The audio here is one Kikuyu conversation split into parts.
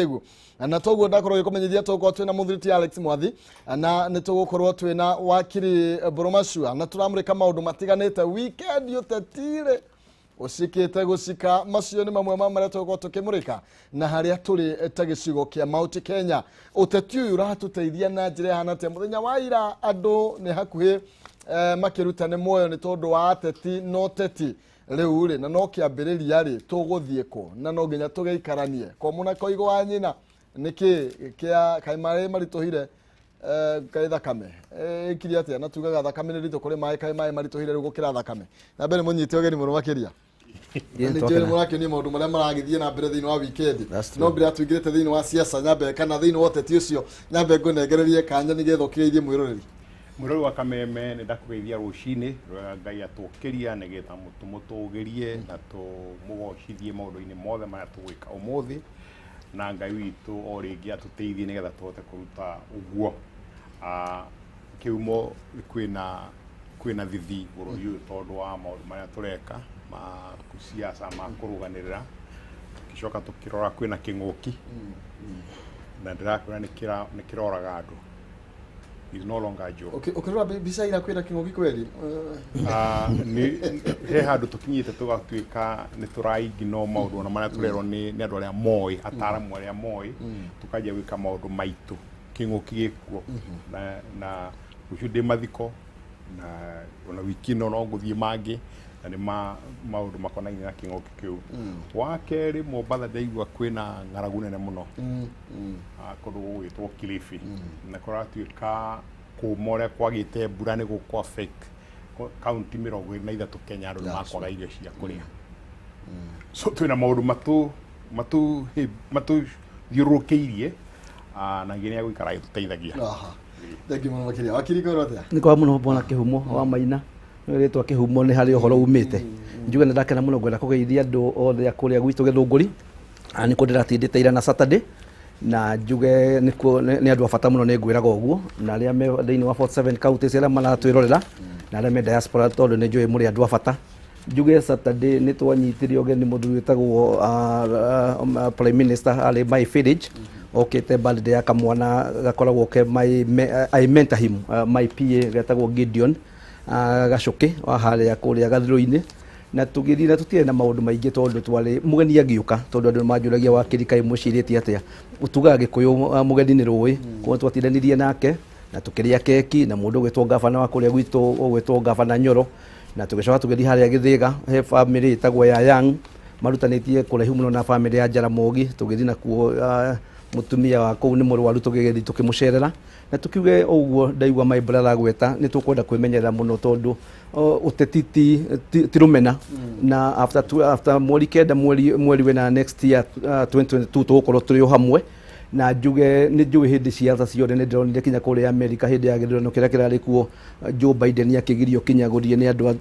Egu na toguo ndakorwo gĩkũmenyithia tũgũkorwo twĩna mũthuri ti Alex Mwathi na nĩ tũgũkorwo twĩna wakiri Burumacua na tũramũrĩka maũndũ matiganĩte. Weekend ũtetire ũcikĩte gũcika, macio nĩ mamwe ma marĩa tũgũkorwo tũkĩmũrĩka na harĩa tũrĩ ta gĩcigo kĩa Mount Kenya. Ũteti ũyũ ũratũteithia na njĩra ĩhana atĩa? Mũthenya wa ira andũ nĩ hakuhĩ makĩrutane muoyo nĩ tondũ wa ateti no teti rĩu rĩ, na no kĩambĩrĩria rĩ, tũgũthiĩ kũ? Na no nginya tũgĩikaranie komũ na koigo wa nyina nĩkĩ kĩa kaĩ maĩ maritũhire, kaĩ thakame ĩkire atĩa? Na tugaga thakame nĩ ritũ kũrĩ maĩ, kaĩ maĩ maritũhire rĩu gũkĩra thakame? Na mbere mũnyite ũgeni mũno makĩria. Nĩ njũĩ mũrakĩonia maũndũ marĩa maragĩthiĩ na mbere thĩinĩ wa weekend. That's true. No mbere ya tũingĩrĩte thĩinĩ wa siasa nyambe kana thĩinĩ wa ũteti ũcio, nyambe ngũnengererie kanya nĩgetha ũkĩgeithie mwĩroreri. Mwĩrori wa Kameme, nĩ ndakũgeithia rũcinĩ rwega. Ngai atũkĩria nĩgetha tũmũtũgĩrie na tũmũgocithie maũndũ-inĩ mothe marĩa tũgwĩka ũmũthĩ, na Ngai witũ o rĩngĩ atũteithie nĩgetha tũhote kũruta ũguo. Kĩhumo kwĩna thithi bũrũri ũyũ tondũ wa maũndũ marĩa tũreka ma siasa ma kũrũganĩrĩra. Tũkĩcoka tũkĩrora kwĩna kĩng'ũki na ndĩrakwĩra nĩ kĩroraga andũ. Is no longer a joke. Ũkĩrora mbica ira kwĩna kĩng'ũki kweli? Nĩ he handũ tũkinyĩte tũgatuĩka nĩ tũra-ignore maũndũ ona marĩa tũrerwo nĩ andũ arĩa moĩ, ataramu arĩa moĩ, tũkanjia gwĩka maũndũ maitũ. Kĩng'ũki gĩkuo na rũciũ ndĩ mathiko na ona wiki ĩno no ngũthiĩ mangĩ na nĩ ma maũndũ makonainie na kĩng'ũki kĩu. Wa kerĩ, Mombatha ndaigua kwĩna ng'aragu nene mũno, kũndũ gũgwĩtwo Kilifi, na kũratuĩka kũma ũrĩa kwagĩte mbura nĩ gũkũ affect kaunti 23 Kenya. Andũ nĩ makwaga irio cia kũrĩa. So twĩna maũndũ matũthiũrũrũkĩirie, na nginya gũikara ĩtũteithagia. Aha. Thank you mũno makĩria. Wakiri, kwĩrwo atĩa? Nĩ kwa mũno bwana Kĩhumo wa Maina. Nĩ rĩtwa Kĩhumo nĩ harĩ ũhoro umĩte. Njuge nĩ ndakena mũno, ngwenda kũgeithia andũ othe a kũrĩa gwitũ Gĩthũngũri. Nĩkuo ndĩratindĩte ira na Saturday, na njuge nĩkuo nĩ andũ a bata mũno, nĩ ngwĩraga ũguo, na arĩa me thĩinĩ wa 47 counties arĩa maratwĩrorera na arĩa me diaspora, tondũ nĩ njũĩ mũrĩ andũ a bata. Njuge Saturday nĩ twanyitire ũgeni mũthuri wĩtagwo prime minister arĩ my village, okĩte birthday ya kamwana gakoragwo ke I mentor him, my PA, getagwo Gideon Gacũkĩ wa harĩa kũrĩa Gathirũ-inĩ. Na tũgĩthiĩ na tũtiarĩ na maũndũ maingĩ tondũ twarĩ mũgeni angĩũka, tondũ andũ nĩ manjũragia, "Wakiri, kaĩ mwĩcirĩtie atĩa?" Tugaga Gĩkũyũ, mũgeni nĩ rũĩ. Koguo twatindanirie nake na tũkĩrĩa keki na mũndũ ũgwĩtwo gavana wa kũrĩa gwitũ, ũgwĩtwo Gavana Nyoro, na tũgĩcoka tũgĩthiĩ harĩa Gĩthĩga he famĩlĩ ĩtagwo ya Young, marutanĩtie kũraihu mũno na famĩlĩ ya Jaramogi. Tũgĩthiĩ nakuo, mũtumia wa kũu nĩ mũrwaru, tũgĩgĩthiĩ tũkĩmũcerera na tukiuge ũguo. Ndaigua my brother agweta nĩ tũkwenda kwĩmenyerera mũno tondũ ũteti ti rũmena, na after mweri 9, mweri wena next year, 2022, tũgũkorwo tũrĩ o hamwe. Na njuge nĩ njũĩ hĩndĩ ciaca ciothe nĩ ndĩronire kinya kũrĩa Amerika hĩndĩ ya gĩthurano kĩrĩa kĩrarĩ kuo, Joe Biden akĩgirio kinya gũthiĩ nĩ andũ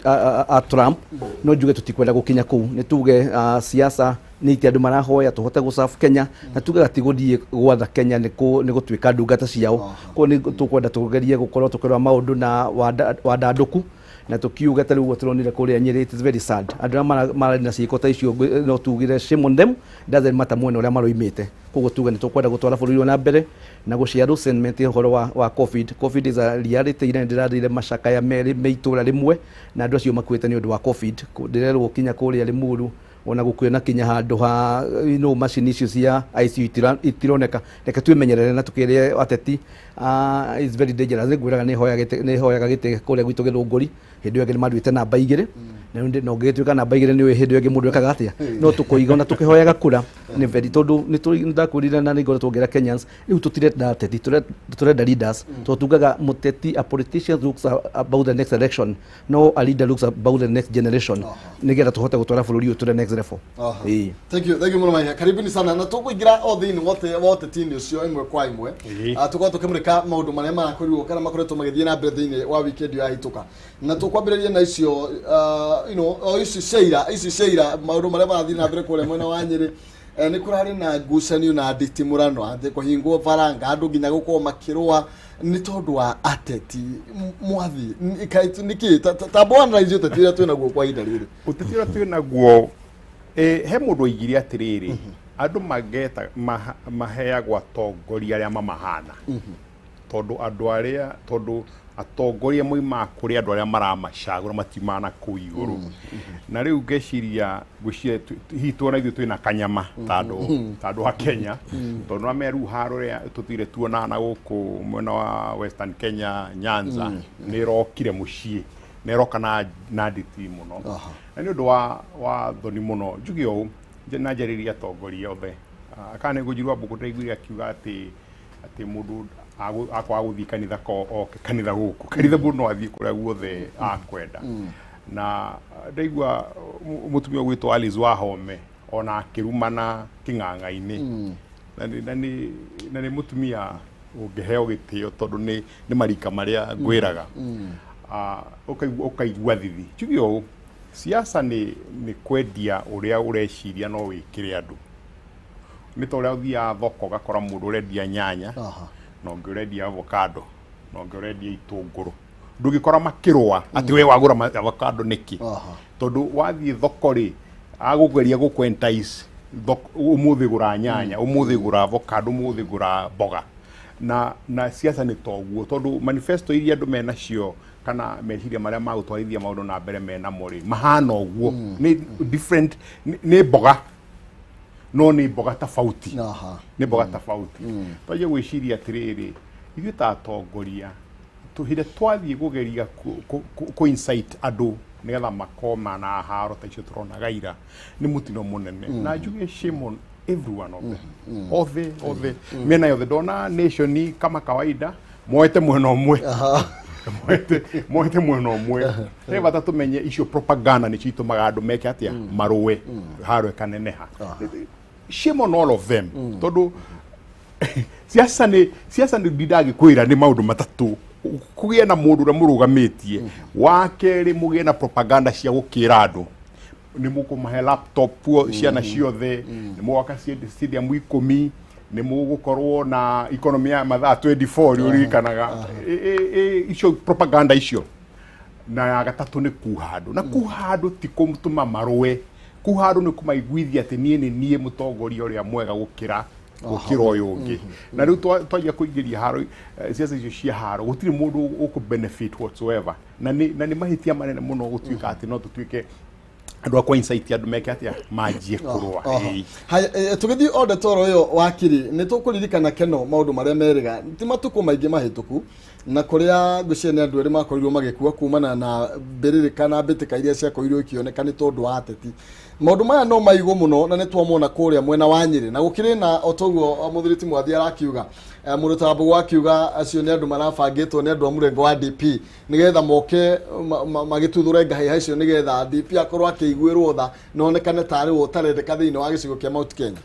a Trump. No njuge tũtikwenda gũkinya kũu. Nĩ tuge siasa nĩ ite andũ marahoya tũhote gũserve Kenya, na tuge gati gũthiĩ gwatha Kenya nĩ gũtuĩka ndungata ciao. Koguo nĩ tũkwenda tũgerie gũkorwo tũkĩrora maũndũ na wandandũku, na tũkiuge ta rĩu ũguo tũronire kũrĩa Nyĩrĩ, it is very sad. Andũ arĩa mararĩ na ciĩko ta icio, no tugire shame on them, doesn't matter mwena ũrĩa maroimĩte. Koguo tuge nĩ tũkwenda gũtwara bũrũri ũyũ na mbere na gũshare resentment ũhoro wa COVID. COVID is a reality. Ira nĩndĩrathire macakaya merĩ me itũra rĩmwe na andũ acio makuĩte nĩ ũndũ wa COVID. Ndĩrerwo kinya kũrĩa Limuru ona gũkuĩ na kinya handũ ha macini icio cia ICU itironeka. Reke twĩmenyerere na tũkĩre ateti is very dangerous. Nĩ ngwĩraga nĩ hoyaga gĩtĩ kũrĩa gwitũ Gĩthũngũri. Hĩndĩ ĩyo ĩngĩ nĩ manduĩte namba 2, na rĩu na ũngĩgĩtuĩka namba 2, nĩ ũĩ hĩndĩ ĩyo ĩngĩ mũndũ ekaga atĩa. No tũkũiga ona tũkĩhoyaga kura nĩ very, tondũ nĩ ndakwĩrire na nĩ ngoretwo ngĩra Kenyans, rĩu tũtirenda ateti, tũrenda leaders, tondũ tugaga mũteti, a politician looks about the next election, no a leader looks about the next generation, nĩgetha tũhote gũtwara bũrũri ũyũ to the next level. Ĩĩ. Thank you, thank you mũno Mahiga. Karibuni sana. Na tũkũingĩra o thĩinĩ wote wa ũteti-inĩ ũcio ĩmwe kwa ĩmwe. Tũkorwo tũkĩmũrĩka maũndũ marĩa marakorirwo kana makoretwo magĩthiĩ na mbere thĩinĩ wa weekend ĩyo yahĩtũka, na tũkwambĩrĩria na icio o ici cia ira, ici cia ira, maũndũ marĩa marathiĩ na mbere kũrĩa mwena wa Nyĩrĩ. Nĩ kũrarĩ na ngucanio na nditimũrano atĩ kũhingwo baranga, andũ nginya gũkorwo makĩrũa nĩ tondũ wa ateti. Mwathi, nĩkĩ ta analyze ũteti ũrĩa twĩnaguo kwa ihinda rĩrĩ? Ũteti ũrĩa twĩ naguo, he mũndũ oigire atĩrĩrĩ, Andũ mageta maheagwo atongoria arĩa mamahana, tondũ andũ arĩa, tondũ atongoria moimaga kũrĩ andũ arĩa maramacagũra, matiumaga na kũu igũrũ. Na rĩu ngeciria, ngwĩciria hihi tuona ithuĩ twĩna kanyama ta andũ a Kenya, tondũ namenya rĩu haro ũrĩa tũthire tuonaga na gũkũ mwena wa Western Kenya, Nyanza, nĩ ĩrokire mũciĩ na ĩroka na nditi mũno. Na nĩ ũndũ wa thoni mũno njuge ũũ na njarĩrie atongoria othe. Ah, kana nĩ ngũnjirwa mbũkũ ndaiguire akiuga atĩ mũndũ akwaga gũthiĩ kanitha ko oke kanitha gũkũ kanitha, mũndũ no athiĩ kũrĩa guothe akwenda. Na ndaigua mũtumia ũgwĩtwo Alice Wahome ona akĩrumana kĩng'ang'a-inĩ, na nĩ mũtumia ũngĩheo gĩtĩo tondũ nĩ marika marĩa ngwĩraga. Ah, ũkaigua thithi. Njuge ũũ, siasa nĩ kwendia ũrĩa ũreciria no wĩkĩre andũ. Nĩ ta ũrĩa ũthiaga thoko ũgakora mũndũ ũrendia nyanya na ũngĩ ũrendia avocado na ũngĩ ũrendia itũngũrũ, ndũngĩkora makĩrũa atĩ we wagũra avocado nĩkĩ. Tondũ wathiĩ thoko rĩ, agũgeria gũkũ entice ũmũthĩ gũra nyanya, ũmũthĩ gũra avocado, ũmũthĩ gũra mboga. Na siasa nĩ toguo, tondũ manifesto iria andũ menacio kana meciria marĩa magũtwarithia maũndũ na mbere menamo rĩ, mahana ũguo, nĩ different, nĩ mboga, no nĩ mboga tofauti. Nĩ mboga tofauti. Twanjie gwĩciria atĩrĩrĩ, ithuĩ ta atongoria hĩndĩ twathiĩ kũgeria kũ incite andũ nĩgetha makoma na haro ta icio tũronaga ira, nĩ mũtino mũnene. Na njuge shame on every one of them, othe othe, mĩena yothe. Ndona Nation kama kawaida moete mwena ũmwe, moete mwena ũmwe. He bata tũmenye icio propaganda nĩcio itũmaga andũ meke atĩa, marũe, haro ĩkaneneha. Shame on all of them, tondũ siasa nĩ ndindagĩkwĩra nĩ maũndũ matatũ: kũgĩe na mũndũ ũrĩa mũrũgamĩtie, wa kerĩ mũgĩe na propaganda cia gũkĩra andũ nĩ mũkũmahe laptop ciana ciothe, nĩ mũgwaka stadium 10, nĩ mũgũkorwo na economy ya mathaa 24 nĩ ũririkanaga. Icio propaganda icio. Na ya gatatũ nĩ kuha andũ, na kuha andũ ti kũtũma marũe, kuha andũ nĩ kũmaiguithia atĩ niĩ nĩ niĩ mũtongoria ũrĩa mwega gũkĩra ũyũ ũngĩ. Na rĩu twanjia kũingĩria haro, ciaca icio cia haro, gũtirĩ mũndũ ũkũ benefit whatsoever. Na nĩ mahĩtia manene mũno gũtuĩka atĩ no tũtuĩke andũ a kwa incite andũ meke atĩa, manjie kũrũa. Ĩĩ. Haya, tũgĩthiĩ o ndetoro ĩyo, wakiri, nĩ tũkũririkana keno maũndũ marĩa merĩga ti matukũ maingĩ mahĩtũku, na kũrĩa ngwĩciria nĩ andũ erĩ makorirwo magĩkua kumana na mbĩrĩrĩka na mbĩtĩka iria ciakorirwo ikĩoneka nĩ tondũ wa ateti. Maũndũ maya no maigwo mũno na nĩ twamona kũrĩa mwena wa Nyĩrĩ, na gũkĩrĩ na o toguo mũthuri ti Mwathi arakiuga, mũndũ ta Wambũgũ akiuga acio nĩ andũ marabangĩtwo nĩ andũ a mũrengo wa DP nĩgetha moke magĩtuthũre ngahĩha icio, nĩgetha DP akorwo akĩiguĩrwo tha na onekane tarĩ we ũtarendeka thĩinĩ wa gĩcigo kĩa Mount Kenya.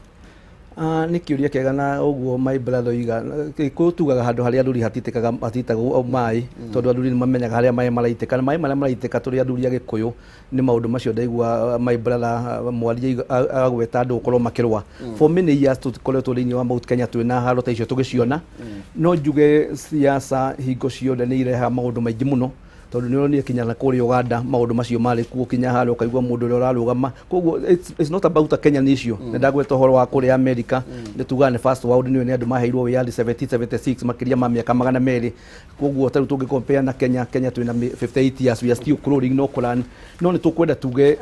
Ah, nĩ kĩũria kĩega. Na ũguo my brother oiga, Gĩkũyũ tugaga handũ harĩa athuri hatitĩkaga hatitagwo maĩ, tondũ athuri nĩ mamenyaga harĩa maĩ maraitĩka, na maĩ marĩa maraitĩka tũrĩ athuri a Gĩkũyũ nĩ maũndũ macio. Ndaigua my brother mwaria agweta andũ gũkorwo makĩrũa. For many years tũkoretwo thĩinĩ wa Mount Kenya twĩna haro ta icio tũgĩciona. No njuge siasa hingo ciothe nĩ irehaga maũndũ maingĩ mũno, tondũ nĩ ũronire kinya na kũrĩa Uganda maũndũ macio marĩ kuo, kinya harĩa ũkaigua mũndũ ũrĩa ũrarũgama. Koguo it's not about a Kenyan issue. Nĩ ndagweta ũhoro wa kũrĩa America, nĩ tugaga nĩ first world, nĩ andũ maheirwo wĩyathi 1776, makĩria ma mĩaka 200. Koguo tarĩu tũngĩ compare na Kenya, Kenya twĩna 58 years, we are still crawling, no kũran. No nĩ tũkwenda tuge,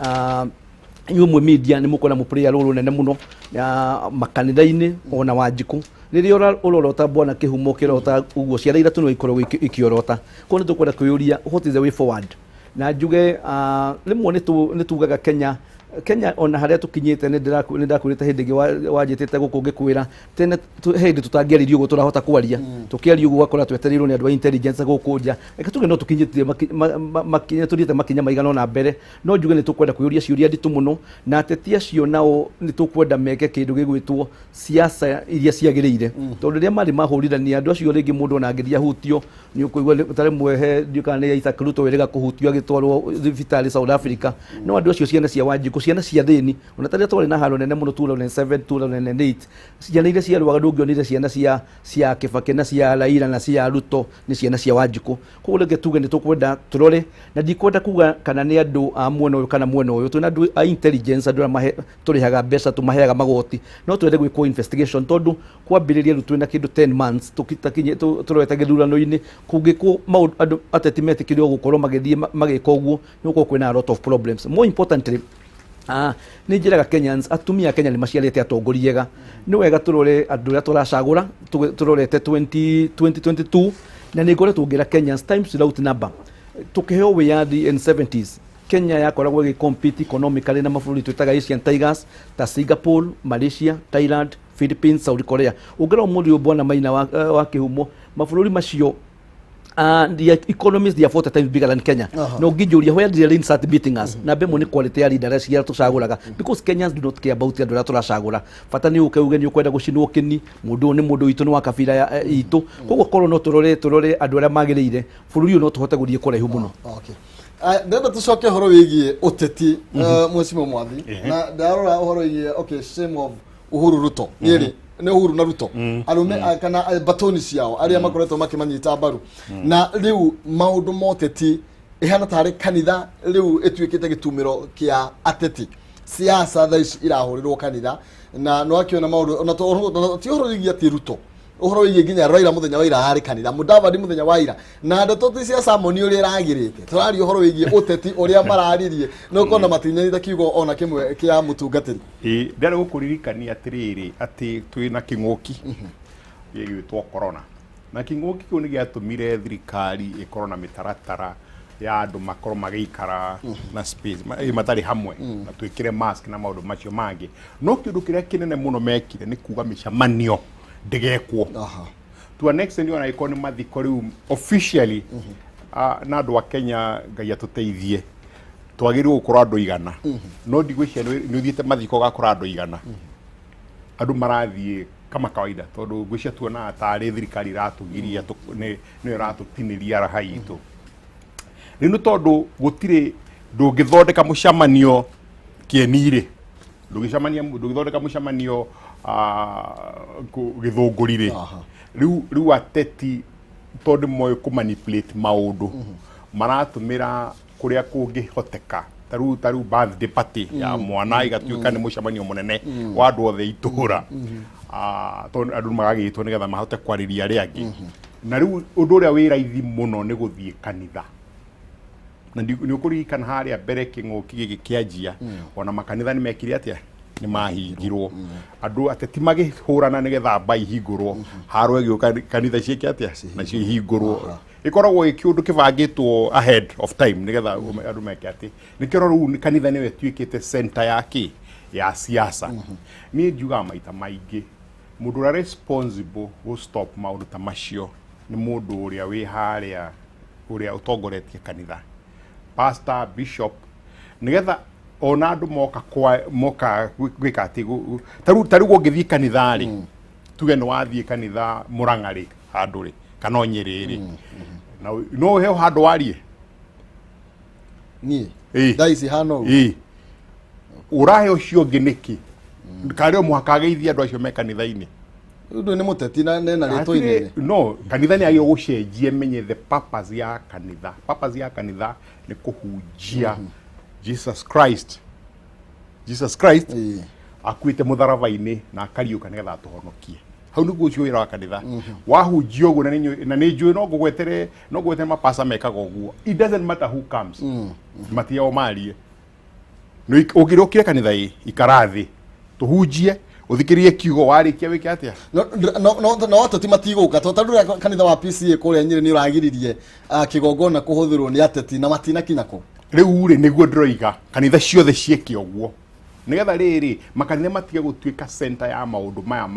inyuĩ mwĩ media nĩ mũkwenda mũ play a role nene mũno ya makanitha-inĩ ona Wanjikũ rĩrĩa ũrorota bwana kĩhumo kĩrota ũguo, ciana ithatũ no ikoragwo ikĩorota. Koguo nĩ tũkwenda kwĩyũria, what is the way forward? Na njuge, rĩmwe nĩ tugaga Kenya ona harĩa tũkinyĩte, nĩ ndakwĩrĩte hĩndĩ ĩngĩ wanjĩtĩte gũkũ ngĩkwĩra tene he hĩndĩ tũtangĩaririe ũguo tũrahota kwaria. Tũkĩaria ũguo ũgakora twetereirwo nĩ andũ a intelligence gũkũ nja. Reke tuge no tũkinyĩtie tũthiĩte makinya maigana ũna mbere. No njuge nĩ tũkwenda kwĩyũria ciũria nditũ mũno, na ateti acio nao nĩ tũkwenda meke kĩndũ gĩgwĩtwo siasa iria ciagĩrĩire, tondũ rĩrĩa marĩ mahũrithania andũ acio rĩngĩ mũndũ ona angĩthiĩ ahutio nĩ ũkũigua ta rĩmwe he ndiũ kana nĩ Isaac Ruto wĩrĩga kũhutio agĩtwarwo thibitarĩ South Africa. No andũ acio ciana cia Wanjikũ Ciana cia thĩni, ona tarĩa twarĩ na haro nene mũno 2007, 2008, ciana iria ciarũaga ndũngĩonire ciana cia Kibaki na cia Raila na cia Ruto, nĩ ciana cia Wanjikũ. Koguo reke tuge nĩ tũkwenda tũrore, na ndikwenda kuga kana nĩ andũ a mwena ũyũ kana mwena ũyũ. Twĩna andũ a intelligence, andũ arĩa tũrĩhaga mbeca, tũmaheaga magoti, no twende gwĩkwo investigation, tondũ kwambĩrĩria rĩu twĩna kĩndũ 10 months tũrorete gĩthurano-inĩ. Kũngĩkwo maũndũ, andũ ateti metĩkĩrio gũkorwo magĩthiĩ magĩka ũguo, nĩ gũkorwo kwĩna a lot of problems. More importantly, nĩ njĩraga Kenyans, atumia a Kenya nĩ maciarĩte atongoria ega. Nĩ wega tũrore andũ arĩa tũracagũra tũrorete 20 2022, na nĩ ngoretwo ngĩra Kenyans times without number. Tũkĩheo wĩyathi in 70s, Kenya yakoragwo ĩgĩ compete economically na mabũrũri twĩtaga Asian Tigers ta Singapore, Malaysia, Thailand, Philippines, South Korea. Ũngĩrora ũmũthĩ ũyũ, bwana Maina wa Kĩhumo, mabũrũri macio, their economies, they are 40 times bigger than Kenya. No ngĩnjũria, where did they start beating us? Na mbemwe nĩ quality ya leader cia tũcagũraga, because Kenyans do not care about andũ arĩa tũracagũra. Bata nĩ ũke uge nĩ ũkwenda gũcinwo kĩni, mũndũ ũyũ nĩ mũndũ witũ, nĩ wa kabira itũ. Koguo korwo no tũrore andũ arĩa magĩrĩire, bũrũri ũyũ no tũhote gũthiĩ kũraihu mũno. Okay. Ndĩrenda tũcoke ũhoro wĩgiĩ ũteti, Mheshimiwa Mwathi, na ndarora ũhoro wĩgiĩ, okay, shame of Uhuru Ruto, nĩ nĩ Uhuru na Ruto, arũme kana batoni ciao arĩa makoretwo makĩmanyita mbaru, na rĩu maũndũ ma ũteti ĩhana tarĩ kanitha rĩu ĩtuĩkĩte gĩtumĩro kĩa ateti. Siasa thaa ici irahũrĩrwo kanitha, na nĩ wakĩona maũndũ ona ti ũhoro wĩgiĩ atĩ Ruto, ũhoro wĩgiĩ nginya Raila mũthenya wa ira harĩ kanitha, Mudavadi mũthenya wa ira, na ndeto ti cia Samoni ũrĩa ĩragĩrĩte. Tũraria ũhoro wĩgiĩ ũteti ũrĩa mararirie, nĩ ũkona matinyanyita kiugo ona kĩmwe kĩa mũtungatĩri. Ĩ ndĩrenda gũkũririkania atĩrĩrĩ, atĩ twĩna kĩng'ũki gĩgwĩtwo corona, na kĩng'ũki kĩu nĩ gĩatũmire thirikari ĩkorwo na mĩtaratara ya andũ makorwo magĩikara na space matarĩ hamwe, na twĩkĩre mask na maũndũ macio mangĩ. No kĩũndũ kĩrĩa kĩnene mũno mekire nĩ kuga mĩcemanio ndĩgekwo. To an extent, ona ĩkorwo nĩ mathiko rĩu officially, na andũ a Kenya, Ngai atũteithie, twagĩrĩirwo gũkorwo andũ 100, no ndigwĩciria nĩ ũthiĩte mathiko ũgakora andũ 100. Andũ marathiĩ kama kawaida, tondũ ngwĩciria tuonaga tarĩ thirikari iratũgiria, nĩyo ĩratũtinĩria raha itũ. Rĩu nĩ tondũ gũtirĩ, ndũngĩthondeka mũcemanio kĩeni-rĩ, ndũngĩcemania, ndũngĩthondeka mũcemanio Gĩthũngũri-rĩ. Rĩu ateti, tondũ nĩ moĩ kũ-manipulate maũndũ, maratũmĩra kũrĩa kũngĩhoteka, ta rĩu birthday party ya mwana ĩgatuĩka nĩ mũcemanio mũnene wa andũ othe itũra, tondũ andũ magagĩtwo nĩgetha mahote kwarĩria arĩa angĩ. Na rĩu ũndũ ũrĩa wĩ raithi mũno nĩ gũthiĩ kanitha, na nĩ ũkũririkana harĩa mbere kĩng'ũki gĩkĩ kĩanjia, ona makanitha nĩ mekire atĩa? Nĩ mahingirwo. Andũ ateti magĩhũrana nĩgetha mba ihingũrwo, haro ĩgĩũka, kanitha ciĩke atĩa? Nacio ihingũrwo. Ĩkoragwo ĩ kĩũndũ kĩbangĩtwo ahead of time nĩgetha andũ meke atĩ nĩkĩo rĩu kanitha nĩyo ĩtuĩkĩte center ya kĩ ya siasa. Niĩ njugaga maita maingĩ, mũndũ ũrĩa responsible gũ stop maũndũ ta macio nĩ mũndũ ũrĩa wĩ harĩa, ũrĩa ũtongoretie kanitha, pastor, bishop, nĩgetha ona andũ moka kwa moka gwĩka atĩ ta rĩu ũngĩthiĩ kanitha rĩ, tuge nĩ wathiĩ kanitha Mũrang'a rĩ, handũ rĩ, kana o Nyĩrĩ rĩ, na no ũheo handũ warie? Niĩ Ĩ. thaa ici hana ũguo. Ĩ, ũrahe ũcio ũngĩ nĩkĩ? Karĩ o mũhaka ageithie andũ acio me kanitha-inĩ? Ũndũ nĩ mũteti na nena rĩtwa Hatirĩ- inene. No kanitha nĩ agĩrĩirwo gũcenjia, menye the purpose ya kanitha. Purpose ya kanitha nĩ kũhunjia Jesus Christ, Jesus Christ akuĩte mũtharaba-inĩ na akariũka nĩgetha atũhonokie. Hau nĩguo ũcio wĩra wa kanitha wahunjia ũguo. Na nĩ njũĩ no ngũgwetere mapasa mekaga ũguo. It doesn't matter who comes, matiao marie. Ũngĩrũkire kanitha ĩ ikara thĩ, tũhunjie, ũthikĩrĩrie kiugo, warĩkia wĩke atĩa? No ateti matigũka, to tarĩu rĩrĩa kanitha wa PCA kũrĩa Nyĩrĩ nĩ ũragiririe kĩgongona kũhũthĩrwo nĩ ateti na matinakinya kũ. Rĩu rĩ, nĩguo ndĩroiga kanitha ciothe ciĩke ũguo, nĩgetha rĩrĩ makanitha matige gũtuĩka center ya maũndũ maya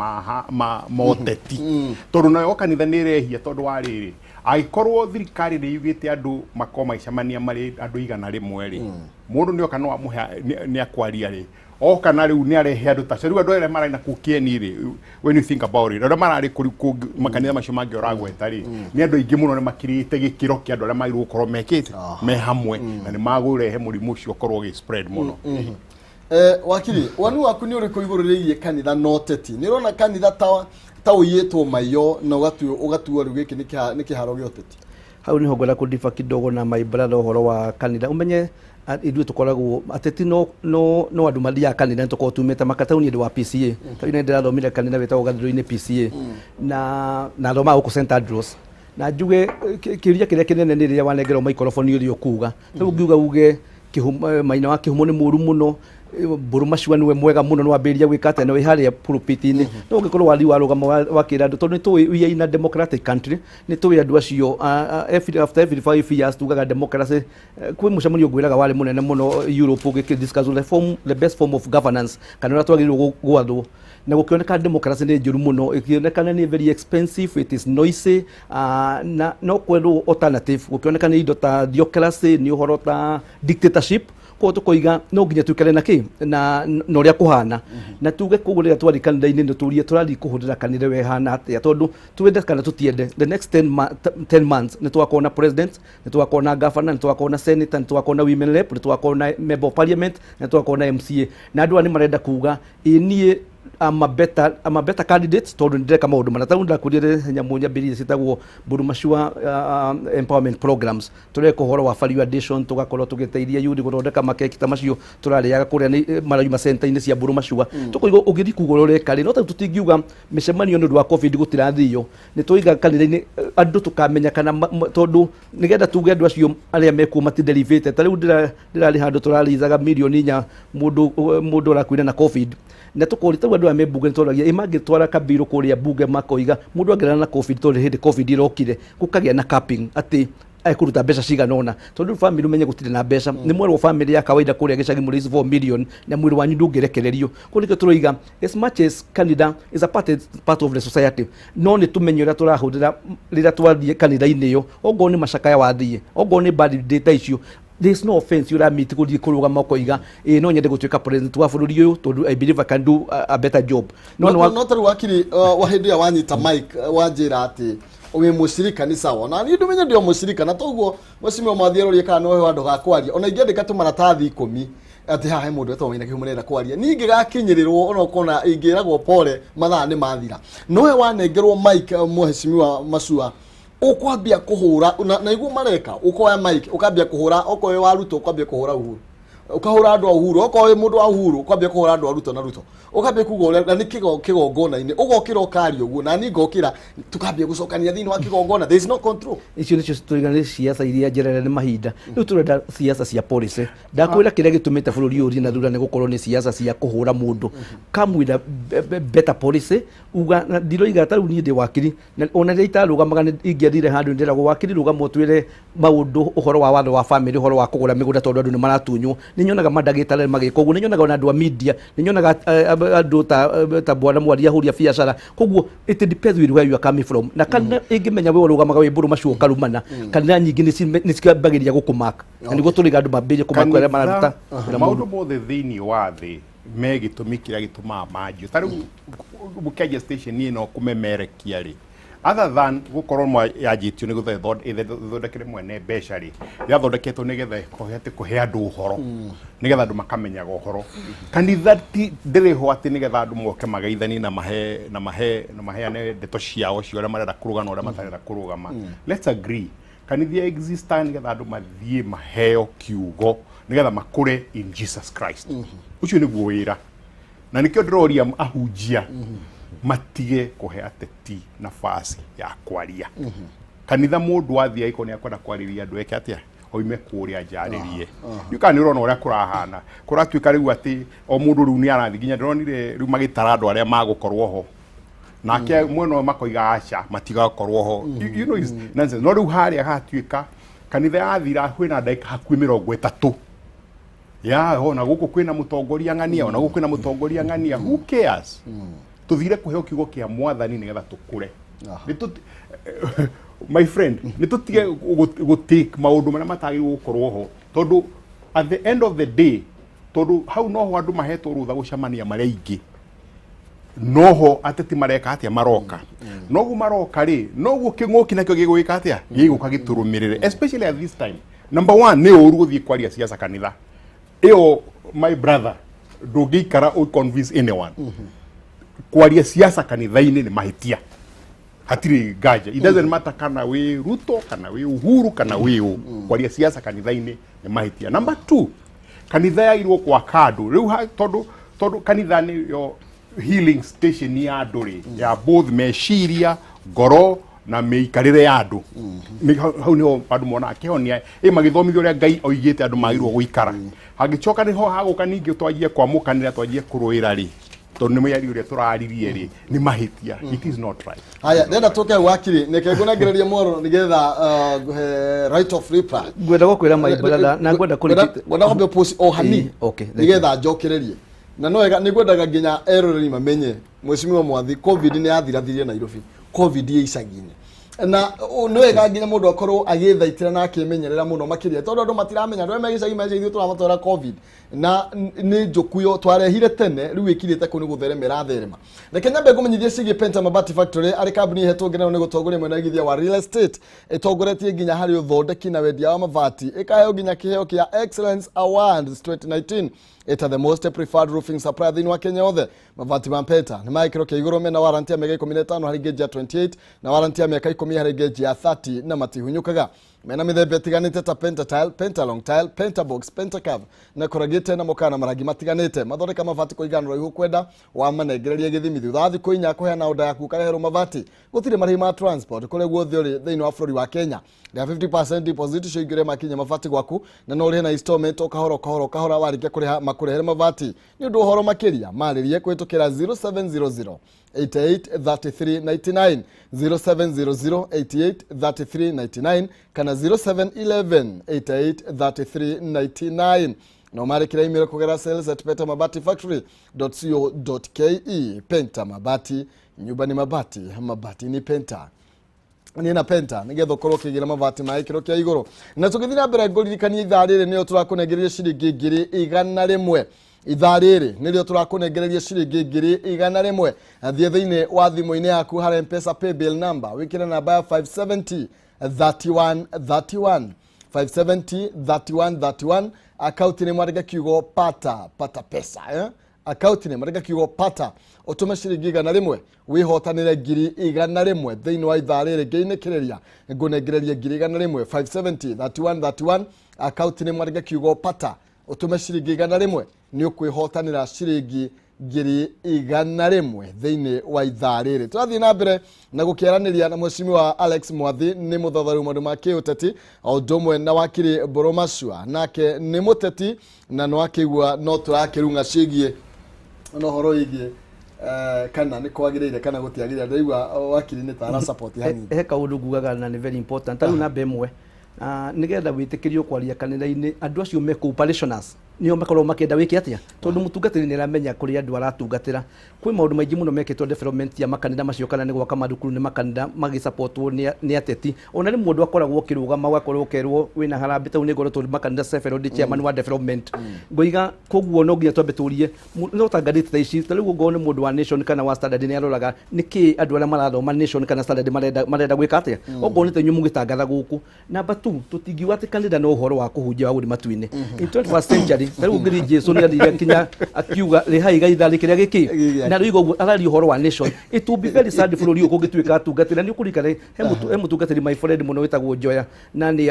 ma ũteti, tondũ nayo kanitha nĩ ĩrehia, tondũ wa rĩrĩ, angĩkorwo thirikari nĩ yugĩte andũ makorwo magĩcemania marĩ andũ 100 rĩ, mũndũ nĩ oka no amũhe nĩ akwaria rĩ, oka na rĩu nĩ arehe andũ ta rĩu andũ arĩa mararĩ na kũu kĩeni rĩ. When you think about it, arĩa mararĩ kũu kũngĩ makanitha macio mangĩ ũragweta rĩ, nĩ andũ aingĩ mũno, nĩ makirĩte gĩkĩro kĩa andũ arĩa magĩrĩirwo gũkorwo mekĩte me hamwe, na nĩ magũrehe mũrimũ ũcio ũkorwo ũgĩ spread mũno. Wakiri, woni waku nĩ ũrĩkũ igũrũ rĩgiĩ kanitha na ũteti? Nĩ ũrona kanitha ta ũiyĩtwo maiyo na ũgatuo rĩu gĩkĩ nĩ kĩharo gĩa ũteti? Hau niho ngwenda kũdifa kidogo na my brother ũhoro wa kanitha. Ũmenye ithuĩ tũkoragwo ateti no andũ mathiaga kanitha, nĩ tũkoragwo tumĩte maka. Tarĩu niĩ ndĩ wa PCA, tarĩu nĩ ndĩrathomire kanitha wĩtagwo Gathirũ-inĩ PCA na thomaga gũkũ St Andrews. Na njuge kĩũria kĩrĩa kĩnene nĩ rĩrĩa wanengerwo microphone ũrĩa ũkuga. Rĩu ũngiuga uge Maina wa Kĩhumo nĩ mũru mũno, Mbũrũ Macua nĩwe mwega mũno, nĩ wambĩrĩria gwĩka atĩa na wĩ harĩa pulpit-inĩ. No ũngĩkorwo wathiĩ warũgama wakĩra andũ, tondũ nĩ tũĩ we are in a democratic country, nĩ tũĩ andũ acio after every 5 years tugaga democracy. Kwĩ mũcemanio ngwĩraga warĩ mũnene mũno Europe ũgĩkĩ discuss the best form of governance, kana ũrĩa twagĩrĩirwo gwathwo, na gũkĩoneka democracy nĩ njũru mũno, ĩkĩonekana nĩ very expensive, it is noisy, na no kwendwo alternative. Gũkĩoneka nĩ indo ta theocracy, nĩ ũhoro ta dictatorship. Koguo tũkoiga no nginya tuikare na kĩ na ũrĩa kũhana, na tuge koguo rĩrĩa twathiĩ kanitha-inĩ nĩ tũrie tũrathiĩ kũhũthĩra kanitha ĩyo ĩhana atĩa, tondũ twende kana tũtiende, the next 10 months nĩ tũgakorwo na president, nĩ tũgakorwo na governor, nĩ tũgakorwo na senator, nĩ tũgakorwo na women rep, nĩ tũgakorwo na member of parliament, nĩ tũgakorwo na MCA, na andũ aya nĩ marenda kuga, ĩ niĩ I'm a better candidate tondũ nĩ ndĩreka maũndũ mana. Tarĩu ndakwĩrire nyamũ nyambĩrĩirie ciĩtagwo Mbũrũ Macua empowerment programs. Tũreka ũhoro wa value addition, tũgakorwo tũgĩteithia yuthi gũthondeka makeki ta macio tũrarĩaga kũrĩa nĩ marauma center-inĩ cia Mbũrũ Macua. Tũkoiga ũngĩthiĩ kuga ũrĩa ũreka rĩ, no tarĩu tũtingiuga mĩcemanio nĩ ũndũ wa COVID gũtirathio, nĩ tũiga kanitha-inĩ andũ tũkamenya kana tondũ nĩgetha tuge andũ acio arĩa mekuo matiderivĩte. Ta rĩu ndĩrarĩ handũ tũrarizaga mirioni 4 mũndũ ũrakuire na COVID, na tũkoria tarĩu andũ aya me mbunge, nĩ tũragia ĩ mangĩtwara kabirũ kũrĩa mbunge makoiga mũndũ angĩrara na COVID, tondũ hĩndĩ COVID ĩrokire gũkagĩa na capping atĩ ekũruta mbeca cigana ũna, tondũ rĩu family ũmenye gũtirĩ na mbeca. Nĩ mwerwo family ya kawaida kũrĩa gĩcagi mũrĩ 4 million na mwĩrĩ wanyu ndũngĩrekererio. Kũu nĩkĩo tũroiga as much as kanitha is a part of the society, no nĩ tũmenye ũrĩa tũrahũthĩra rĩrĩa twathiĩ kanitha-inĩ ĩyo. Ongorwo nĩ macakaya wathiĩ, ongorwo nĩ birthday ta icio, there is no offense ũramiti gũthiĩ kũrũgama ũkoiga, ĩ no nyende gũtuĩka president wa bũrũri ũyũ tondũ I believe I can do a better job. No no tarĩu wakiri, wa hĩndĩ ĩrĩa wanyita mic, wanjĩra atĩ wĩ mũcirika, nĩ sawa, na niĩ ndũmenye ndĩ o mũcirika, na toguo mheshimiwa Mwathi arorie kana no handũ ga kwaria. Ona ingĩandĩka tũmaratathi 10 atĩ haha he mũndũ wetagwo Maina Kĩhumo nĩarenda kwaria, niĩ ingĩgakinyĩrĩrwo ona ũkona ingĩragwo pole, mathaa nĩ mathira. Nowe wanengerwo mic, mheshimiwa Macua, ũkwambia kũhũra na iguo mareka, ũkoya mic ũkambia kũhũra. Okorwo wĩ wa Ruto, ũkambia kũhũra Uhuru, ũkahũra andũ a Uhuru. Okorwo wĩ mũndũ wa Uhuru, ũkambia kũhũra andũ a Ruto na Ruto, ũkambia kuga ũrĩa na nĩ kĩgongona-inĩ ũgokĩra ũkaria ũguo, na niĩ ngokĩra tukambia gũcokania thĩinĩ wa kĩgongona. There is no control. Icio nĩcio tũiga nĩ ciaca iria njerere nĩ mahinda. Rĩu tũrenda ciaca cia policy. Ndakwĩra kĩrĩa gĩtũmĩte bũrũri ũyũ ũthiĩ na thutha nĩ gũkorwo nĩ ciaca cia kũhũra mũndũ. Come with a better policy. Uga na ndiroiga ta rĩu niĩ ndĩ wakiri, na ona rĩrĩa itarũgamaga nĩ ingĩathire handũ ndĩragwo, "Wakiri, rũgama ũtwĩre maũndũ ũhoro wa watho wa family, ũhoro wa kũgũra mĩgũnda, tondũ andũ nĩ maratunywo." Nĩ nyonaga mandagĩtarĩ magĩka ũguo, nĩ nyonaga ona andũ a media, nĩ nyonaga andũ ta bwana Mwaria ahũri a biacara. Koguo it depends with where you are coming from, na kana ĩngĩmenya we ũrũgamaga wĩ Mbũrũ Macuo ũkarumana, kanitha nyingĩ nĩ ciambagĩrĩria gũkũmark, na nĩguo tũrĩga andũ mambĩrĩrie kũmark arĩa mararuta wĩra mũũru. Maũndũ mothe thĩinĩ wa thĩ me gĩtũmi kĩrĩa gĩtũmaga manjio. Ta rĩu mũkĩanjia station ĩno kũmemerekia rĩ, other than gũkorwo yanjĩtio nĩ gũtha ĩthondekere mwene mbeca rĩ, yathondeketwo nĩgetha ĩhote kũhe andũ ũhoro, nĩgetha andũ makamenyaga ũhoro. Kanitha ti ndĩrĩ ho atĩ nĩgetha andũ moke mageithanie na maheane ndeto ciao cia ũrĩa marenda kũrũgama na ũrĩa matarenda kũrũgama. Let's agree, kanitha exista nĩgetha andũ mathiĩ maheo kiugo nĩgetha makũre in Jesus Christ. Ũcio nĩguo wĩra, na nĩkĩo ndĩroria ahunjia matige kũhe ateti nafasi ya kwaria kanitha. Mũndũ athiĩ agĩkorwo nĩ akwenda kwarĩria andũ, eke atĩa? Oime kũrĩa nja arĩrie. Ndiũ kana nĩ ũrona ũrĩa kũrahana, kũratuĩka rĩu atĩ o mũndũ rĩu nĩ arathiĩ. Nginya ndĩronire rĩu magĩtara andũ arĩa magũkorwo ho, nake mwena ũyũ makoiga aca matigakorwo ho. You know it's nonsense. No rĩu harĩa hatuĩka kanitha yathira kwĩna ndagĩka hakuhĩ 30 ya ona gũkũ kwĩna mũtongoria ng'ania, ona gũkũ kwĩna mũtongoria ng'ania. Who cares? Tũthire kũheo kiugo kĩa Mwathani nĩgetha tũkũre. My friend, nĩ tũtige gũ take maũndũ marĩa matagĩrĩirwo gũkorwo ho, tondũ at the end of the day, tondũ hau noho andũ mahetwo rũtha gũcemania marĩ aingĩ, noho ateti mareka atĩa? Maroka. Noguo maroka rĩ, noguo kĩng'ũki nakĩo gĩgwĩka atĩa? Gĩgũka gĩtũrũmĩrĩre, especially at this time. Number one, nĩ ũru gũthiĩ kwaria ciaca kanitha ĩyo, my brother. Ndũngĩikara ũ convince anyone. Kwaria siasa kanitha-inĩ nĩ mahĩtia, hatirĩ nganja. It doesn't matter kana wĩ Ruto, kana wĩ Uhuru, kana wĩ ũ, kwaria siasa kanitha-inĩ nĩ mahĩtia. Number two, kanitha yagĩrĩirwo gwaka andũ rĩu tondũ kanitha nĩyo healing station ya andũ rĩ, ya both meciria, ngoro na mĩikarĩre ya andũ. Hau nĩho andũ monaga kĩhonia, ĩ magĩthomithio ũrĩa Ngai oigĩte andũ magĩrĩirwo gũikara. Hangĩcoka nĩho hagũka ningĩ twanjie kwamũkanĩra, twanjie kũrũĩra rĩ, tondũ nĩ mĩario ĩrĩa tũraririe rĩ, nĩ mahĩtia. It is not right. Haya, ndenda tũke hau wakiri, neke ngũnengererie mworo nĩgetha ngũhe right of reply. Ngwenda gũkwĩra, my brother, na ngwenda kũrigita. Ngwenda kwambia post o hani Okay, thank you. nĩgetha njokererie na no wega nĩ ngwendaga nginya eroreri mamenye Mheshimiwa Mwathi, COVID nĩ yathirathirie Nairobi, COVID ĩ icagi-inĩ, na nĩ wega nginya mũndũ akorwo agĩthaitĩra na akĩmenyerera mũno makĩria, tondũ andũ matiramenya, andũ arĩa me gĩcagi meciria ithuĩ tũramatwara COVID na nĩ njũkuyo twarehire tene, rĩu ĩkirĩte kũu nĩ gũtherema ĩratherema. Reke nyambe ngũmenyithie ciĩgiĩ Penta Mabati Factory, arĩ kambuni ĩhetwo ngenero nĩ gũtongoria mwena wa igithia wa real estate, ĩtongoretie nginya harĩ ũthondeki na wendia wa mabati, ĩkaheo nginya kĩheo kĩa Excellence Awards 2019 ĩta the most preferred roofing supplier thĩinĩ wa Kenya yothe. Mabati ma Penta nĩ ma gĩkĩro kĩa igũrũ, mena warranty ya mĩaka 15 harĩ gauge ya 28 na warranty ya mĩaka 10 harĩ gauge ya 30, na matihunyũkaga. Mena mĩthemba ĩtiganĩte ta Pentatile, Pentalong tile, Pentabox, Pentacave na corrugated, na mokaga na marangi matiganĩte. Mathondeka mabati kũringana na ũraihu kwenda wamanengereria gĩthimi. Thutha wa thikũ 4 kũheana oda yaku, ũkareherwo mabati. Gũtirĩ marĩhi ma transport kũrĩa guothe ũrĩ thĩinĩ wa bũrũri wa Kenya. Rĩa 50% deposit cio makinya mabati gwaku, na no ũrĩhe na installment o kahora o kahora o kahora, warĩkia kũrĩha makũrehere mabati. Nĩ ũndũ ũhoro makĩria marĩrie kũhĩtũkĩra 0700 88 33 99, 0700 88 33 99 kana 0711 88 33 99. No marĩkĩra email kũgera sales@pentamabatifactory.co.ke. Penta Mabati, nyumba ni mabati, mabati ni Penta. Niĩ na Penta nĩgetha ũkorwo ũkĩgĩra mabati ma gĩkĩro kĩa igũrũ. Na tũgĩthiĩ na mbere, ngũririkanie ithaa rĩrĩ nĩyo tũrakũnengereria ciringi 100,000. Ithaa rĩrĩ nĩrĩo tũrakũnengereria ciringi 100,000. Thiĩ thĩinĩ wa thimũ-inĩ yaku harĩa Mpesa paybill number, wĩkĩre namba ya 570 31 31, 570 31 31. Akaunti nĩ mwandĩke kiugo pata, pata pesa, eh? Akaunti nĩ mwandĩke kiugo pata, ũtũme ciringi 100, wĩhotanĩre 100,000 thĩinĩ wa ithaa rĩrĩ. Ngĩinĩkĩrĩria ngũnengererie 100,000. 570 31 31, akaunti nĩ mwandĩke kiugo pata, ũtũme ciringi 100, nĩ ũkwĩhotanĩra ciringi 100,000 thĩinĩ wa ithaa rĩrĩ. Tũrathiĩ na mbere na gũkĩaranĩria na Mheshimiwa Alex Mwathi, nĩ mũthathaũri maũndũ ma kĩũteti, o ũndũ ũmwe na wakiri Boromacua, nake nĩ mũteti, na nĩ wakĩigua no tũrakĩrung'a ciĩgiĩ na ũhoro wĩgiĩ kana nĩ kwagĩrĩire kana gũtiagĩrĩire. Ndaigua wakiri nĩ ta ara support hanini. He kaũndũ ngugaga na nĩ very important. Ta rĩu namba ĩmwe, nĩgetha wĩtĩkĩrio kwaria kanitha-inĩ, andũ acio me kũu, parishioners, nĩo makoragwo makĩenda wĩke atĩa, tondũ mũtungatĩri nĩ aramenya kũrĩa andũ aratungatĩra. Kwĩ maũndũ maingĩ mũno mekĩtwo development ya makanitha macio, kana nĩ gwaka mathukuru, nĩ makanitha magĩsupportwo nĩ ateti. Ona rĩmwe mũndũ akoragwo ũkĩrũgama, ũgakorwo ũkerwo wĩna harambĩ. Tau nĩ ngoretwo makanitha several, ndĩ chairman wa development. Ngoiga koguo no nginya twambe tũrie no ta ngathĩti ta ici. Ta rĩu ũngorwo nĩ mũndũ wa Nation kana wa Standard, nĩ aroraga nĩkĩ andũ arĩa marathoma Nation kana Standard marenda gwĩka atĩa, okorwo nĩ ta inyuĩ mũgĩtangatha gũkũ. Number two, tũtingiuga atĩ kanitha no ũhoro wa kũhunjia wa gũthiĩ matu-inĩ. In 21st century, ta rĩu ũngĩthiĩ, Jesu nĩ athire kinya akiuga rĩhai gaitharĩ kĩrĩa gĩkĩ Gĩgĩake. na rĩu ũguo araria ũhoro wa nation. It will be very sad bũrũri ũyũ kũngĩtuĩka atungatĩri, na nĩ ũkũririkana he mũtungatĩri, my friend mũno, wĩtagwo Njoya, na nĩ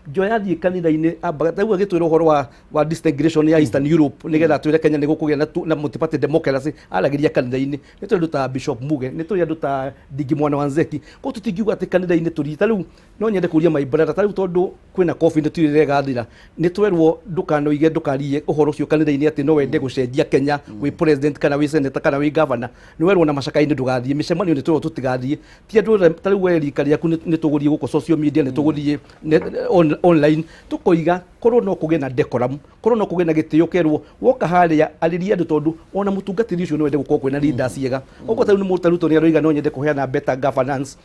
Njoya athiĩ kanitha-inĩ ambaga ta rĩu agĩtwĩra ũhoro wa disintegration ya Eastern Europe, nĩgetha atwĩre Kenya nĩ gũkũgĩa na multi-party democracy, aragĩria kanitha-inĩ. Nĩ tũrĩ andũ ta Bishop Muge, nĩ tũrĩ andũ ta Ndingi mwana wa Nzeki, koguo tũtingiuga atĩ kanitha-inĩ tũri. Ta rĩu no nyende kũria my brother, ta rĩu tondũ kwĩna COVID nĩ ĩgathira, nĩ twerwo ndũkanoige, ndũkarie ũhoro ũcio kanitha-inĩ atĩ no wende gũcenjia Kenya wĩ president kana wĩ senator kana wĩ governor. Nĩ werwo na macakainĩ ndũgathiĩ mĩcemanio, nĩ twerwo tũtigathiĩ. Ti andũ othe. Ta rĩu we rika rĩaku nĩ tũgũthiĩ gũkũ social media, nĩ tũgũthiĩ online, tũkoiga korwo no kũgĩe na decorum, korwo no kũgĩe na gĩtĩo, kerwo woka harĩa arĩria andũ, tondũ ona mũtungatĩri ũcio no wende gũkorwo kwĩna leaders ega. Ũguo ta rĩu nĩ mũtaruto nĩ aroiga no nyende kũheana better governance,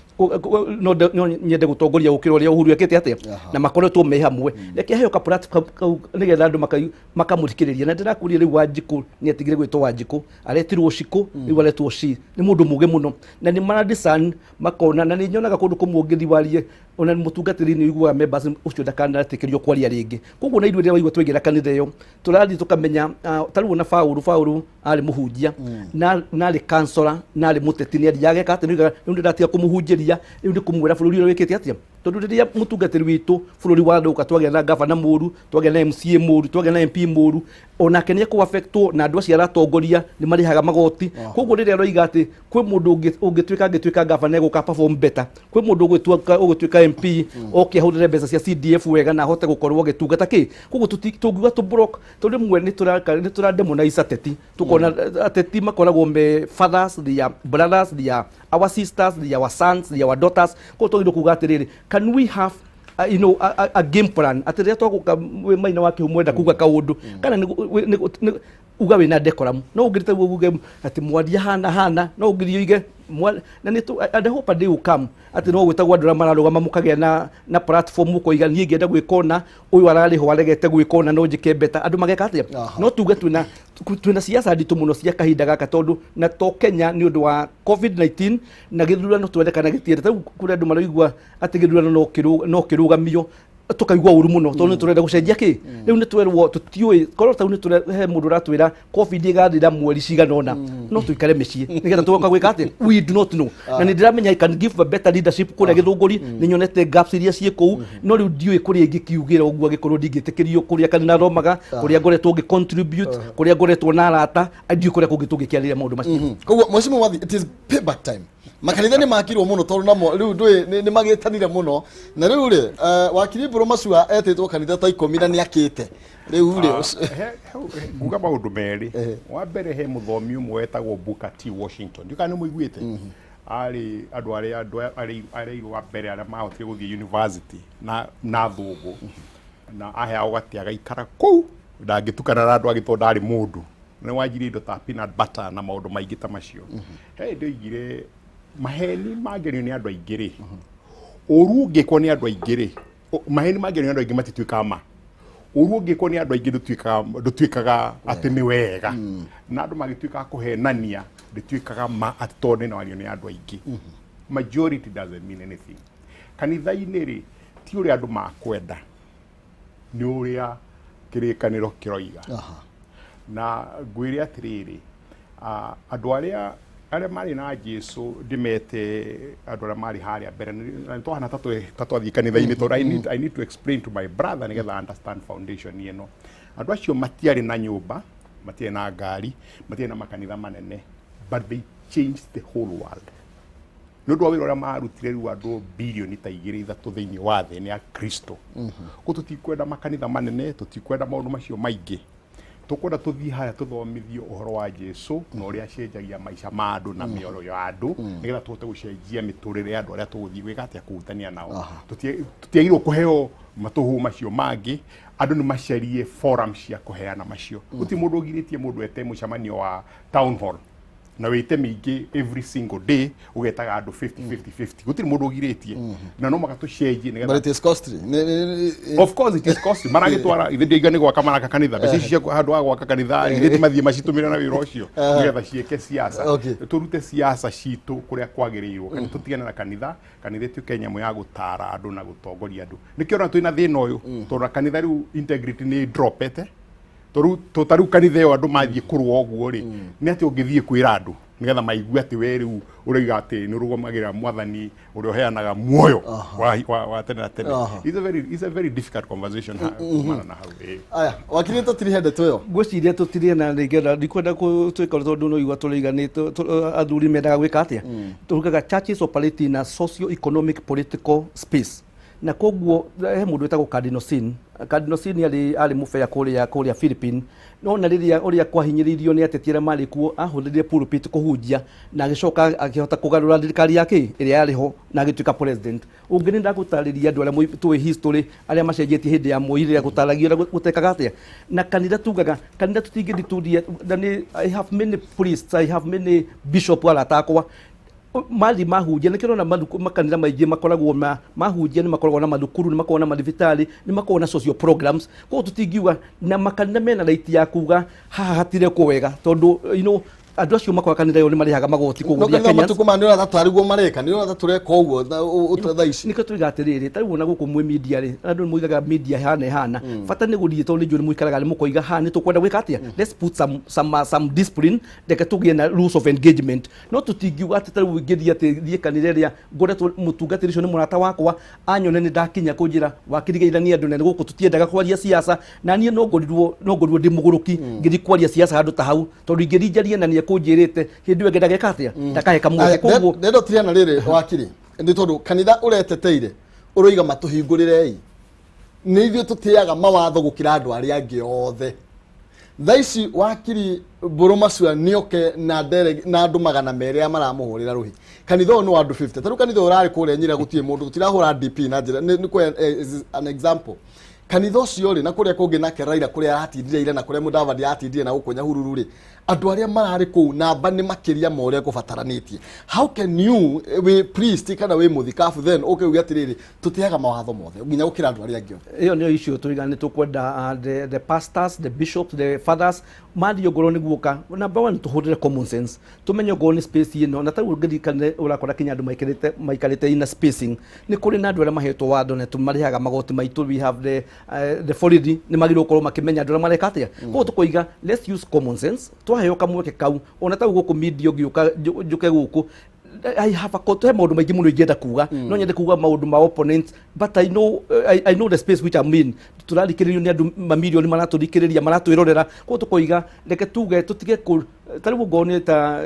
no nyende gũtongoria gũkĩra ũrĩa Uhuru ekĩte atĩa, na makoretwo me hamwe. Reke aheo ka platform kau nĩgetha Nĩgetha andũ makamũthikĩrĩria. Na ndĩrakũria rĩu, Wanjikũ nĩ atigire gwĩtwo Wanjikũ, aretirwo Cikũ, rĩu aretwo Ci. Nĩ mũndũ mũgĩ mũno na nĩ mara discern makona. Na nĩ nyonaga kũndũ kũmwe ũngĩthiĩ warie ona mũtungatĩri, nĩ ũiguaga members ũcio ndakanetĩkĩrio kwaria rĩngĩ. Koguo na ithuĩ rĩrĩa waigua twaingĩra kanitha ĩyo, tũrathiĩ tũkamenya ta rĩu ona Paũlũ, Paũlũ arĩ mũhunjia na arĩ kansora na arĩ mũteti. Nĩ athiaga ageka atĩ nĩoigaga, rĩu nĩ ndatiga kũmũhunjĩria, rĩu nĩ kũmwĩra bũrũri ũrĩa wĩkĩte atĩa. Tondũ rĩrĩa mũtungatĩri witũ bũrũri wathũka, twagĩa na gavana mũru, twagĩa na MCA mũru, twagĩa na MP mũru, onake nĩ ekũ-affectwo na andũ acio aratongoria nĩ marĩhaga magoti. Koguo rĩrĩa aroiga atĩ kwĩ mũndũ ũngĩtuĩka angĩtuĩka gavana egũka perform better, kwĩ mũndũ ũgũtuĩka MP oke ahũthĩre mbeca cia CDF wega na ahote gũkorwo agĩtungata kĩ. Koguo tũngiuga tũ block, tondũ rĩmwe nĩ tũra demonize ateti, tukona ateti makoragwo me fathers, they are brothers, they are our sisters, they are our sons, they are our daughters. Koguo twagĩrĩirwo kuga atĩrĩrĩ, can we have a game plan atĩ rĩrĩa twagũka wĩ maina wa kĩhumo enda kuga kaũndũ kana uga wĩna decorum, no ũngĩrĩte guo uge atĩ mwaria hana hana, no ũngĩthiĩ uige na nĩ and I hope a day will come atĩ no gwĩtagwo andũ arĩa mararũgama mũkagĩa na platform, mũkoiga niĩ ngĩenda gwĩka ũna, ũyũ ararĩhwo aregete gwĩka ũna, no njĩke better. Andũ mageka atĩa? No tuge twĩna siasa nditũ mũno cia kahinda gaka, tondũ na to Kenya nĩ ũndũ wa COVID-19 na gĩthurano twendekana gĩtiende. Rĩu kũrĩ andũ maraigua atĩ gĩthurano no kĩrũgamio, tukaigua ũru mũno tondũ nĩ tũrenda gũcenjia kĩ. Rĩu nĩ twerwo tũtiũĩ korwo ta rĩu he mũndũ ũratwĩra COVID ĩgathira mweri cigana ũna, no tũikare mĩciĩ nĩgetha tũgoka gwĩka atĩ we do not know. Na nĩ ndĩramenya I can give a better leadership kũrĩa Gĩthũngũri, nĩ nyonete gaps iria ciĩ kũu, no rĩu ndiũĩ kũrĩa ingĩkiugĩra ũguo angĩkorwo ndingĩtĩkĩrio kũrĩa kanitha thomaga, kũrĩa ngoretwo ngĩ contribute, kũrĩa ngoretwo na arata, ndiũĩ kũrĩa kũngĩ tũngĩkĩarĩria maũndũ macio. Koguo mheshimiwa Mwathi, it is payback time. Makanitha nĩ makirwo mũno tondũ namo rĩu ndũĩ nĩ magĩtanire mũno. Na rĩu rĩ, wakiri Mbũrũ Macua etĩtwo kanitha ta 10 na nĩ akĩte rĩu rĩ. Nguga maũndũ merĩ. Wa mbere, he mũthomi ũmwe wetagwo Booker T Washington, ndiũ kana nĩ mũiguĩte. Arĩ andũ arĩa andũ arĩa airũ wa mbere arĩa mahotire gũthiĩ university na thũngũ, na aheagwo gatĩ agaikara kũu, ndangĩtukana na andũ angĩ tondũ ndarĩ mũndũ. Nĩ wanjirie indo ta peanut butter na maũndũ maingĩ ta macio. He hĩndĩ oigire maheni mangĩario nĩ andũ aingĩ rĩ, ũru ũngĩkwo nĩ andũ aingĩ rĩ, maheni mangĩario nĩ andũ aingĩ matituĩkaga ma. Ũru ũngĩkwo nĩ andũ aingĩ ndũtuĩkaga atĩ nĩ wega. Na andũ magĩtuĩka a kũhenania, ndĩtuĩkaga ma atĩ tondũ nĩ wario nĩ andũ aingĩ. Majority doesn't mean anything. Kanitha-inĩ rĩ, ti ũrĩa andũ makwenda, nĩ ũrĩa kĩrĩkanĩro kĩroiga. Na ngwĩre atĩrĩrĩ, andũ arĩa marĩ na Jesu, ndĩmete andũ arĩa marĩ harĩa mbere, na nĩ twahana ta twathiĩ kanitha-inĩ, tondũ I need to explain to my brother nĩgetha understand foundation ĩno. Andũ acio matiarĩ na nyũmba, matiarĩ na ngari, matiarĩ na makanitha manene, but they changed the whole world nĩ ũndũ wa wĩra ũrĩa marutire. Rĩu andũ bilioni ta igĩrĩ ithatũ thĩinĩ wa thĩ nĩ a Kristo. Ko tũtikwenda makanitha manene, tũtikwenda maũndũ macio maingĩ. Tũkwenda tũthiĩ harĩa tũthomithio ũhoro wa Jesu na ũrĩa acenjagia maica ma andũ na mĩoroyo ya andũ, nĩgetha tũhote gũcenjia mĩtũrĩre ya andũ arĩa tũgũthiĩ gwĩka atĩa, kũhutania nao. Tũtiagĩrĩirwo kũheo matũhũ macio mangĩ. Andũ nĩ macarie forum cia kũheana macio. Gũtirĩ mũndũ ũgirĩtie mũndũ ete mũcemanio wa town hall na wĩte mĩingĩ every single day, ũgetaga andũ 50 50 50. Gũtirĩ mũndũ ũgirĩtie na no maka tũcenjie nĩgetha But it is costly. Of course it is costly. Maragĩtwara ithe ndĩiga nĩ gwaka maraka kanitha mbeca ici cia handũ ha gwaka kanitha, ithe ti mathiĩ macitũmĩre na wĩra ũcio nĩgetha ciĩke siasa. Tũrute siasa citũ kũrĩa kwagĩrĩirwo kana tũtigane na kanitha. Kanitha ĩtuĩke nyamũ ya gũtara andũ na gũtongoria andũ. Nĩkĩo ona twĩna thĩna ũyũ, tondũ kanitha rĩu integrity nĩ dropete. Tondũ to ta rĩu kanitha ĩyo andũ mathiĩ kũrũa ũguo rĩ, nĩ atĩ ũngĩthiĩ kwĩra andũ nĩgetha maigue atĩ we rĩu ũroiga atĩ nĩ ũrũgamagĩrĩra mwathani ũrĩa ũheanaga muoyo wa tene na tene. It's a very difficult conversation kumana na hau, ĩĩ. Aya, wakiri, tũtirihe ndeto ĩyo. Ngwĩciria tũtirĩ na rĩngĩ ndikwenda gũtuĩka tondũ no igua tũraiga nĩ athuri mendaga gwĩka atĩa. Tugaga churches operate in a socio economic political space, na koguo he mũndũ wĩtagwo Cardinal Sin. Cardinal Sin arĩ mũbea kũrĩa Philippine, no na rĩrĩa ũrĩa kwahinyĩrĩirio nĩ ateti arĩa marĩ kuo, ahũthĩrire pulpit kũhunjia na agĩcoka akĩhota kũgarũra thirikari yake ĩrĩa yarĩ ho na agĩtuĩka president. Ũngĩ nĩ ndagũtarĩria andũ arĩa tũĩ history arĩa macenjetie hĩndĩ ya Moi, rĩrĩa gũtaragio ũrĩa gũtekaga atĩa na kanitha. Tugaga kanitha tũtingĩthituria na nĩ I have many priests, I have many bishop arata akwa. Mathi mahunjia nĩkĩo ũrona makanitha maingĩ makoragwo ma mahunjia, nĩ makoragwo na mathukuru, nĩ makoragwo na mathibitarĩ, nĩ makoragwo na social programs. Koguo tũtingiuga na makanitha mena right ya kuga haha hatirekwo wega, tondũ andũ acio makoragwo kanitha ĩyo nĩ marĩhaga magoti. No koguo kanitha Kenyans matukũ maya nĩ ũrona ta tarĩguo mareka, nĩ ũrona ta tũreka ũguo thaa ici. Nĩkĩo tuiga atĩrĩrĩ, ta rĩu ona gũkũ mwĩ media rĩ, andũ nĩ moigaga media ĩhana ĩhana, bata nĩ gũthiĩ, tondũ nĩ njũĩ nĩ mũikaraga nĩ mũkoiga haha nĩ tũkwenda gwĩka atĩa, let's put some discipline, reke tũgĩe na rules of engagement. No tũtingiuga atĩ ta rĩu ingĩthiĩ atĩ thiĩ kanitha ĩrĩa ngoretwo mũtungatĩri ũcio nĩ mũrata wakwa, anyone nĩ ndakinya kũnjĩra wakirigeithania andũ, na nĩ gũkũ tũtiendaga kwaria siasa, na niĩ no ngorirwo ndĩ mũgũrũki ngĩthiĩ kwaria siasa handũ ta hau, tondũ ingĩthiĩ njarie na nĩ ekũnjĩrĩte hĩndĩ ĩyo ĩngĩ ndageka atĩa, ndakahe kamweke. Koguo ndendo tiriana rĩrĩ, wakiri, nĩ tondũ kanitha ũreteteire ũroiga matũhingũrĩrei, nĩ ithuĩ tũtĩaga mawatho gũkĩra andũ arĩa angĩ othe. Thaa ici wakiri Mbũrũ Macua nĩoke na ndere na andũ 200 arĩa maramũhũrĩra rũhĩ. Kanitha ũyũ nĩ wa andũ 50. Tarĩu kanitha ũyũ ũrarĩ kũrĩa Nyĩra, gũtirĩ mũndũ, tũtirahũra DP na njĩra nĩ kũhe an example. Kanitha ũcio rĩ, na kũrĩa kũngĩ nake Raila kũrĩa aratindire ira, na kũrĩa Mudavadi aratindire na gũkũ Nyahururu rĩ, andũ arĩa mararĩ kũu namba nĩ makĩria ma ũrĩa kũbataranĩtie. How can you wĩ priest kana wĩ mũthikabu then ũke uge atĩrĩrĩ, tũtĩaga mawatho mothe nginya gũkĩra andũ arĩa angĩ othe? Ĩyo nĩyo issue tũiga nĩ tũkwenda the pastors, the bishops, the fathers mathiĩ ongorwo nĩ guoka. Number one, tũhũthĩre common sense, tũmenye ongorwo nĩ space ĩno, na tarĩu ngĩririkane ũrakora kinya andũ maikarĩte ina spacing. Nĩ kũrĩ na andũ arĩa mahetwo watho na tũmarĩhaga magoti maitũ. We have the borithi, nĩ magĩrĩirwo gũkorwo makĩmenya andũ arĩa mareka atĩa. Koguo tũkoiga let's use common sense twaheo kamweke kau. Ona tau gũkũ media ũngĩũka njũke gũkũ, I have a he maũndũ maingĩ mũno ingĩenda kuga. No nyende kuga maũndũ ma opponents, but I know the space which I'm in. Tũrathikĩrĩrio nĩ andũ mamirioni, maratũthikĩrĩria, maratwĩrorera. Koguo tũkoiga reke tuge tũtige kũ ta rĩu ongorwo nĩ ta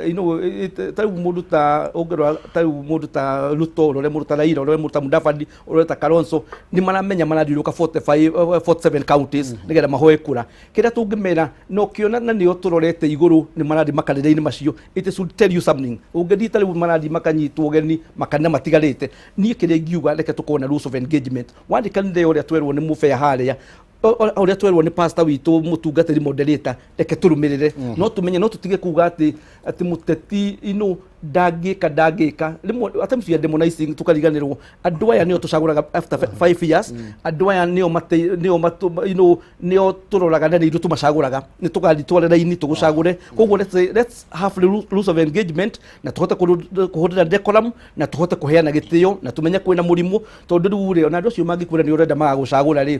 ta rĩu mũndũ ta ũngĩrora, ta rĩu mũndũ ta Ruto, ũrore mũndũ ta Raila, ũrore mũndũ ta Mudavadi, ũrore ta Kalonzo, nĩ maramenya marathiũrũrũka 45 47 counties nĩgetha mahoe kura. Kĩrĩa tũngĩmera no kĩona na nĩo tũrorete igũrũ nĩ marathiĩ makanitha-inĩ macio, it should tell you something. Ũngĩthiĩ ta rĩu marathiĩ makanyitwo ũgeni makanitha matigarĩte. Niĩ kĩrĩa ingiuga, reke tũkorwo na rules of engagement. Wathiĩ kanitha ĩyo, ũrĩa twerwo nĩ mũbea harĩa, ũrĩa twerwo nĩ pastor witũ, mũtungatĩri, moderator, reke tũrũmĩrĩre. No tũmenye no tũtige kuga atĩ mũteti ino ndangĩka ndangĩka. Rĩmwe at times we are demonizing, tukariganĩrwo andũ aya nĩo tũcagũraga after 5 years. Andũ aya nĩo mate nĩo matu nĩo tũroraga na nĩ ithuĩ tũmacagũraga, nĩ tũgathiĩ tware raini tũgũcagũre. Koguo let's have the rules of engagement na tũhote kũhũthĩra decorum na tũhote kũheana gĩtĩo na tũmenye kwĩna mũrimũ, tondũ rĩu rĩ, ona andũ acio mangĩkwĩra nĩ ũrenda magagũcagũra rĩ,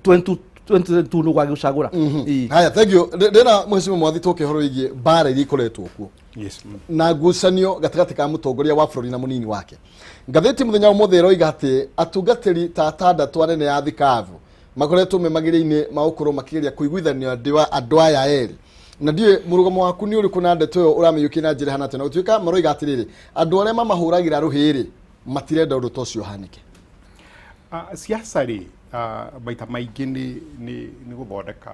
20 2022 nĩ ũgagũcagũra. Ĩĩ. Haya, thank you. Ndĩna mheshimiwa Mwathi, tũke ũhoro wĩgiĩ mbara iria ikoretwo kuo na ngucanio gatagatĩ ka mũtongoria wa bũrũri na mũnini wake. Ngathĩti mũthenya wa ũmũthĩ ĩroiga atĩ atungatĩri ta atandatũ anene a thikabu makoretwo me mageria-inĩ ma gũkorwo makĩgeria kũiguithania andũ aya erĩ, na ndiũĩ mũrũgamo waku nĩ ũrĩkũ na ndeto ĩyo ũramĩiyũkia na njĩra ĩhana atĩa, na gũtuĩka maroiga atĩrĩrĩ, andũ arĩa mamahũragĩra rũhĩ-rĩ, matirenda ũndũ ta ũcio ũhanĩke. Siasa rĩ, maita maingĩ nĩ gũthondeka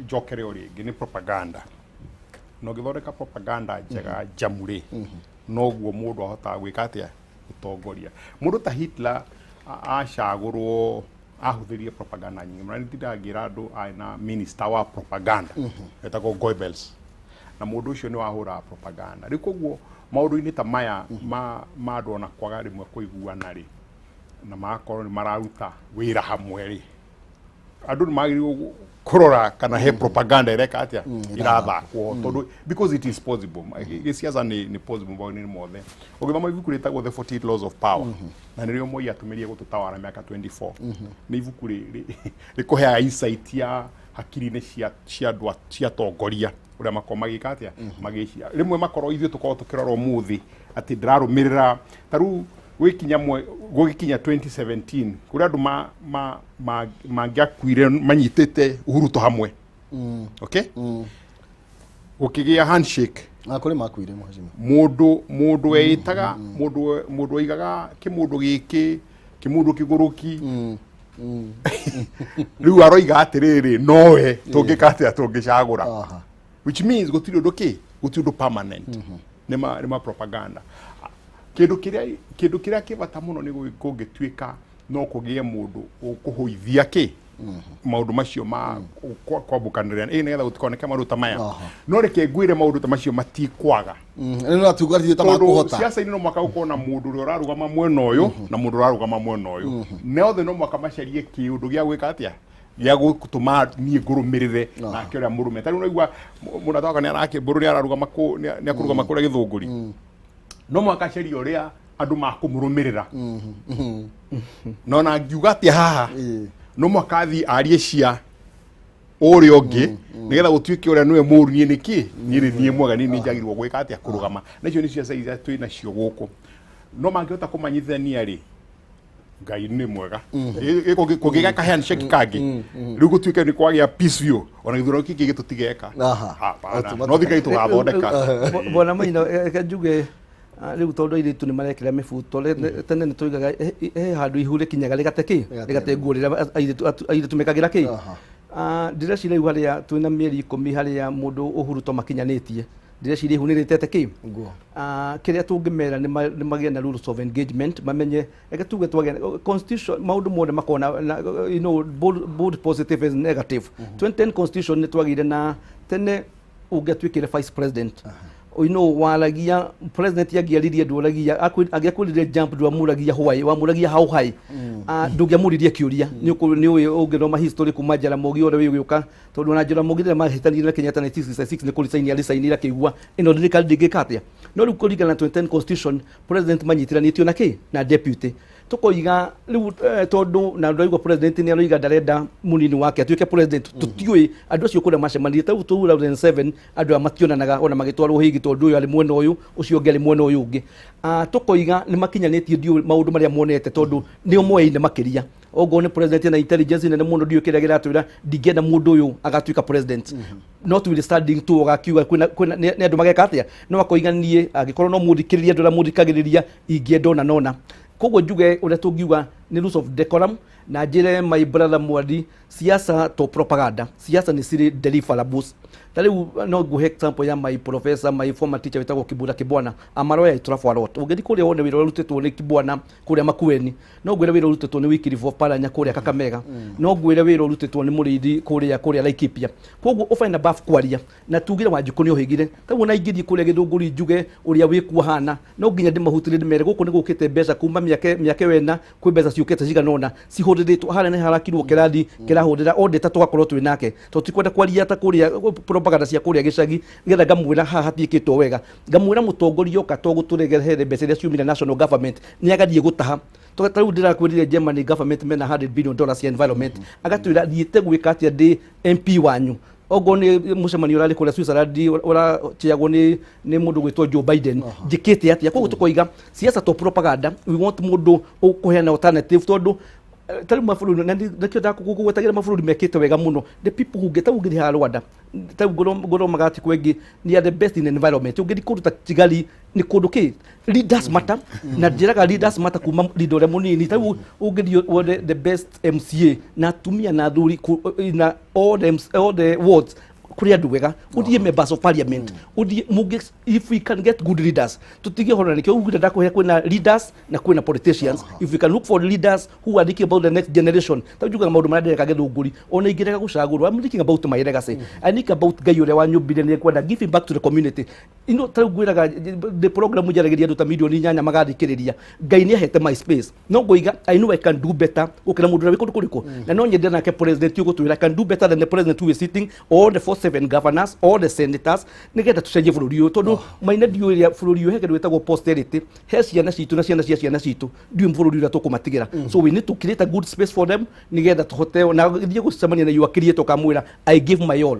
njokere o rĩngĩ nĩ propaganda, na ũngĩthondeka propaganda njega njamu rĩ, noguo mũndũ ahotaga gwĩka atĩa, gũtongoria. Mũndũ ta Hitler acagũrwo ahũthĩrire propaganda nyingĩ mũno. Nĩ ndindaga ngĩra andũ arĩ na minister wa propaganda etagwo Goebbels, na mũndũ ũcio nĩ wahũraga propaganda. Rĩu koguo maũndũ-inĩ ta maya ma andũ ona kwaga rĩmwe kũiguana rĩ, na magakorwo nĩ mararuta wĩra hamwe rĩ, andũ nĩ magĩrĩirwo kũrora kana he propaganda ĩreka atĩa, irathakwo, tondũ because it is possible. Gĩsiasa nĩ possible maũndũ-inĩ mothe. Ũgĩthoma ibuku rĩtagwo The 48 Laws of Power, na nĩrĩo Moi atũmĩrire gũtũtawara mĩaka 24, nĩ ibuku rĩkũheaga insight ya hakiri-inĩ cia andũ cia atongoria ũrĩa makorwo magĩka atĩa, magĩcia rĩmwe makorwo ithuĩ tũkorwo tũkĩrora ũmũthĩ atĩ ndĩrarũmĩrĩra. Ta rĩu gwĩkinya gũgĩkinya 2017, kũrĩ andũ mangĩakuire manyitĩte Uhuru to hamwe, okay, gũkĩgĩa handshake. Na kũrĩ makuire, mheshimiwa. Mũndũ weĩtaga mũndũ waigaga kĩmũndũ gĩkĩ kĩmũndũ kĩgũrũki, rĩu aroiga atĩrĩrĩ, nowe tũngĩka atĩa, tũngĩcagũra. Which means gũtirĩ ũndũ kĩ gũtirĩ ũndũ permanent, nĩ ma propaganda. Kĩndũ kĩrĩa kĩ bata mũno nĩ kũngĩtuĩka no kũgĩe mũndũ ũkũhũithia kĩ Maũndũ macio ma kwambũkanĩrĩra ĩ nĩgetha gũtikoneke maũndũ ta maya. No reke ngwĩre, maũndũ ta macio matikwaga. Nĩ no tuga ta tondũ makũhota. Ciaca-inĩ no mwaka gũkorwo na mũndũ ũrĩa ũrarũgama mwena ũyũ na mũndũ ũrarũgama mwena ũyũ, na othe no mwaka macarie kĩũndũ gĩa gwĩka atĩa, gĩa gũtũma niĩ ngũrũmĩrĩre nake ũrĩa mũrũme. Ta rĩu naigua mũrata wakwa nĩ arakĩ mbũrũ nĩ ararũgama kũ nĩ akũrũgama kũrĩa Gĩthũngũri, no mwaka acarie ũrĩa andũ makũmũrũmĩrĩra. No na ngiuga atĩa haha, no mwaka athiĩ arie cia ũrĩa ũngĩ nĩgetha gũtuĩke ũrĩa nĩwe mũru, niĩ nĩkĩ, niĩ nĩ niĩ mwega, niĩ nĩ njagĩrĩirwo gwĩka atĩa, kũrũgama. Na icio nĩ ciaca iria twĩ nacio gũkũ. No mangĩhota kũmanyithania rĩ, Ngai nĩ mwega. Kũngĩgĩa ka handshake kangĩ rĩu, gũtuĩke nĩ kwagĩa peace biũ, ona gĩthurano kĩngĩ gĩtũtigeka. Aha. No thikai tũgathondeka. Bwana Maina, reke njuge, rĩu tondũ airĩtu nĩ marekĩra mĩbuto, tene nĩ tũigaga he handũ ihu rĩkinyaga rĩgate kĩ, Rĩgate. Rĩgate nguo rĩrĩa airĩtu mekagĩra kĩ. Ndĩreciria rĩu harĩa twĩna mĩeri 10 harĩa mũndũ Uhuru to makinyanĩtie, ndĩreciria ihu nĩ rĩtete kĩ Nguo. Kĩrĩa tũngĩmera nĩ magĩe na rules of engagement, mamenye, reke tuge twagĩa constitution, maũndũ mothe makorwo na both positive and negative. 2010 constitution nĩ twagĩire na tene ũngĩatuĩkire vice president, waragia president angĩaririe, ndũragia, angĩakwĩrire jump, ndwamũragia why, wamũragia how high. Ndũngĩamũririe kĩũria. Nĩ ũĩ ũngĩthoma history kuma Jaramogi ũrĩa wĩ ũgĩũka, tondũ ona Jaramogi rĩrĩa mahĩtanire na Kenyatta 1966 nĩ kũricaini aricainire akĩigua ĩno thirikari ndĩngĩka atĩa. No rĩu kũringana na 2010 constitution, president manyitithanĩtio na kĩ, na deputy. Tukoiga rĩu tondũ na ndũraigua president nĩ aroiga ndarenda mũnini wake atuĩke president. Tũtiũĩ andũ acio kũrĩa macemanirie. Ta rĩu 2007 andũ aya mationanaga ona magĩtwarwo hĩgi, tondũ ũyũ arĩ mwena ũyũ, ũcio ũngĩ arĩ mwena ũyũ ũngĩ. Tũkoiga nĩ makinyanĩtie, ndiũĩ maũndũ marĩa monete, tondũ nĩo moyaine makĩria. Okorwo nĩ president na intelligence nene mũno, ndiũĩ kĩrĩa kĩratwĩra ndingĩenda mũndũ ũyũ agatuĩka president. Notwithstanding tu ũgakiuga kwĩna nĩ andũ mageka atĩa, no akoiga niĩ angĩkorwo no mũthikĩrĩrie andũ arĩa mũthikagĩrĩria, ingĩenda ona nona. Koguo njuge ũrĩa tũngiuga nĩ rules of decorum, na njĩre my brother Mwandi, siasa to propaganda, siasa nĩ cirĩ deliverables. Ta rĩu no nguhe example ya my professor, my former teacher wĩtagwo Kibura Kibwana Amaroya Itrafu Alot. Ũngĩthiĩ kũrĩa wone wĩra ũrĩa ũrutĩtwo nĩ Kibwana kũrĩa Makueni, no ngwĩre wĩra ũrutĩtwo nĩ Wycliffe Oparanya kũrĩa Kakamega, no ngwĩre wĩra ũrutĩtwo nĩ Mũrĩithi kũrĩa Laikipia. Koguo over and above kwaria na tugire Wanjikũ nĩ ohĩgire taguo, na ingĩthiĩ kũrĩa Gĩthũngũri njuge ũrĩa wĩkuo hana, no nginya ndĩmahutĩrie, ndĩmere gũkũ nĩ gũkĩte mbeca kuma mĩaka ĩyo ĩna, kwĩ mbeca ciũkĩte cigana ũna cihũthĩrĩtwo harĩa, nĩ harakirwo kĩrathi kĩrahũthĩra auditor, tũgakorwo twĩ nake tondũ tikwenda kwaria ta kũrĩa propaganda cia kũrĩa gĩcagi, nĩgetha ngamwĩra haha hatiĩkĩtwo wega, ngamwĩra mũtongoria oka to gũtũrehere mbeca iria ciumire national government, nĩ agathiĩ gũtaha. Ta rĩu ndĩrakwĩrire Germany government mena $100 billion ya environment, agatwĩra thiĩte gwĩka atĩa ndĩ MP wanyu. Okorwo nĩ mũcemanio ũrarĩ kũrĩa Switzerland ũrachiagwo nĩ mũndũ gwĩtwo Joe Biden, njĩkĩte atĩa? Koguo tũkoiga siasa to propaganda, we want mũndũ ũkũheana alternative, tondũ ta rĩu mabũrũri na nĩkĩo ndakũgwetagĩra mabũrũri mekĩte wega mũno, the people who get, ta ũngĩthiĩ haha Rwanda, ta rĩu ngũromaga atĩ kwengĩ they are the best in environment. Ũngĩthiĩ kũndũ ta Kigali, nĩ kũndũ kĩ leaders matter, na njĩraga leaders matter kuma leader ũrĩa mũnini. Ta rĩu ũngĩthiĩ wone the best MCA na atumia na athuri na all the wards, kũrĩ andũ wega, ũthiĩ members of parliament, ũthiĩ mũngĩ, if we can get good leaders, tũtige ũhoro na nĩkĩo ugire ndakũhe kwĩna leaders na kwĩna politicians. If we can look for leaders who are thinking about the next generation, ta njugaga maũndũ marĩa ndĩreka Gĩthũngũri, ona ingĩrega gũcagũrwo, I'm thinking about my legacy. I think about Ngai ũrĩa wanyũmbire nĩ kwenda giving back to the community. Ta rĩu ngwĩraga the program njaragĩria andũ ta milioni 8 magathikĩrĩria. Ngai nĩ ahete my space, no ngũiga I know I can do better gũkĩra mũndũ ũrĩa wĩ kũndũ kũrĩkũ, na no nyende nake president ũgũtwĩra I can do better than the president who is sitting, all the 47 governors, all the senators, nĩgetha tũcenjie bũrũri ũyũ, tondũ maina ndiũĩ ũrĩa bũrũri ũyũ, he kĩndũ gĩtagwo posterity, he ciana citũ na ciana cia ciana citũ, ndiũĩ bũrũri ũrĩa tũkũmatigĩra. So we need to create a good space for them nĩgetha tũhote na thiĩ gũcemania na your creator, ũkamwĩra I give my all.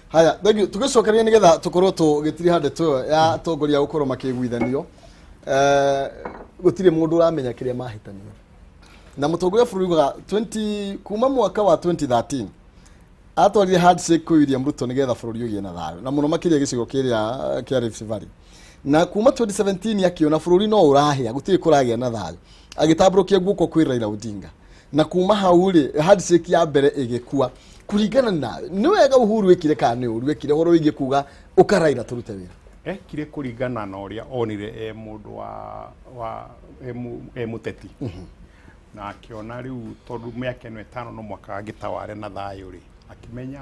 Haya, thank you. Tũgĩcokeria nĩgetha tũkorwo tũgĩtiriha ndeto ĩyo ya atongoria gũkorwo makĩiguithanio, gũtirĩ mũndũ ũramenya kĩrĩa mahĩtania na mũtongoria wa bũrũri ugaga 20 kuma mwaka wa 2013 atwarire handshake kwĩ William Ruto nĩgetha bũrũri ũgĩe na thayũ, na mũno makĩria gĩcigo kĩrĩa kĩa Rift Valley. Na kuma 2017 akĩona bũrũri no ũrahĩa, gũtirĩ kũragĩa na thayũ, agĩtambũrũkia guoko kwĩ Raila Odinga, na kuma hau rĩ, handshake ya mbere ĩgĩkua. Kũringana nawe, nĩ wega Uhuru wĩkire kana nĩ ũru wĩkire ũhoro wĩgiĩ kuga ũka Raila tũrute wĩra? Ekire kũringana na ũrĩa onire e mũndũ wa e mũteti. Na akĩona rĩu tondũ mĩaka ĩno 5 no mwaka angĩtaware na thayũ rĩ, akĩmenya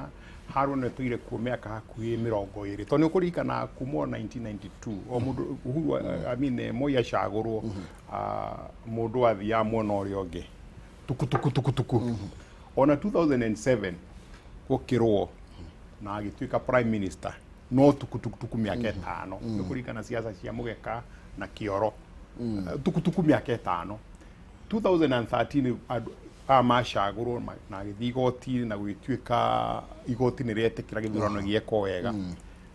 haro ĩno ĩtũire kuo mĩaka hakuhĩ 20, tondũ nĩ ũkũririkana kuma o 1992 o mũndũ Uhuru, I mean, Moi acagũrwo, mũndũ athiaga mwena ũrĩa ũngĩ tuku tuku tuku tuku. Ona 2007 gũkĩrwo na agĩtuĩka prime minister, no tuku tuku tuku mĩaka 5. Nĩ kũririkana siasa cia mũgeka na kĩoro, tuku tuku mĩaka 5. 2013 andũ aya macagũrwo na agĩthiĩ igoti-inĩ na gũgĩtuĩka igoti nĩ rĩetĩkĩra gĩthurano gĩekwo wega,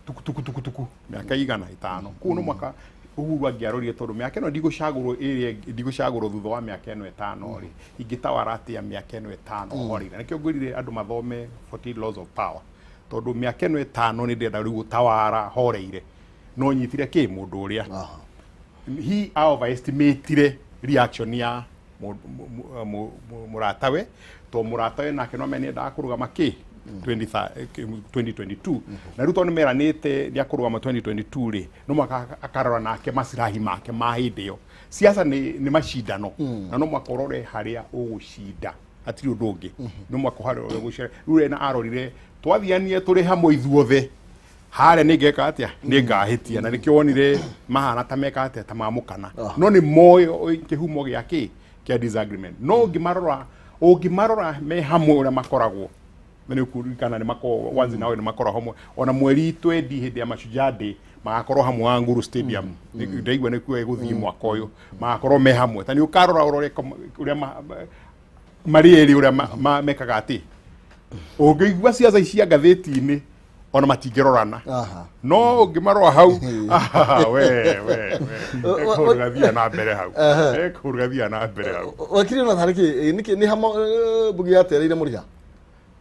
tuku tuku tuku tuku mĩaka 500. Koguo no mwaka Uhuru angĩarorire, tondũ mĩaka ĩno ndigũcagũrwo ĩrĩa ndigũcagũrwo thutha wa mĩaka ĩno 5 rĩ, ingĩtawara atĩa mĩaka ĩno 5 horeire? Nĩkĩo ngwĩrire andũ mathome 48 Laws of Power, tondũ mĩaka ĩno 5 nĩ ndĩrenda rĩu gũtawara horeire, no nyitire kĩ mũndũ ũrĩa he overestimatire reaction ya mũratawe, to mũratawe nake no amenye nĩendaga kũrũgama kĩ 2022, na rĩu tondũ nĩmeranĩte nĩ akũrũgama 2022 rĩ, no mwaka akarora nake maslahi make ma hĩndĩ ĩyo. Siasa nĩ macindano, na no mwaka ũrore harĩa ũgũcinda, hatirĩ ũndũ ũngĩ, no mwaka harĩa ũgũcinda. Rĩu we na arorire twathianie tũrĩ hamwe ithuothe harĩa nĩ ngeka atĩa, nĩ ngahĩtia, na nĩkĩo wonire mahana ta meka atĩa, ta mamũkana, no nĩ moĩ kĩhumo gĩa kĩ kĩa disagreement. No ũngĩmarora me hamwe ũrĩa makoragwo, na nĩ ũkuririkana nĩ makoragwo once in a while, nĩ makoragwo hamwe, ona mweri twendi hĩndĩ ya Mashujaa Day magakorwo hamwe wa Nguru Stadium. Ndaigua nĩkuo ĩgũthiĩ mwaka ũyũ, magakorwo me hamwe. Ta nĩ ũkarora ũrore ũrĩa marĩ erĩ ũrĩa mekaga, atĩ ũngĩigua ciaca cia ngathĩti-inĩ ona matingĩrorana, no ũngĩmarora hau, we we we kaũndũ gathiaga na mbere hau. Kaũndũ gathiaga na mbere hau. Wakiri, ona tarĩ kĩ nĩkĩ nĩ hamo mbugi yatereire mũriha?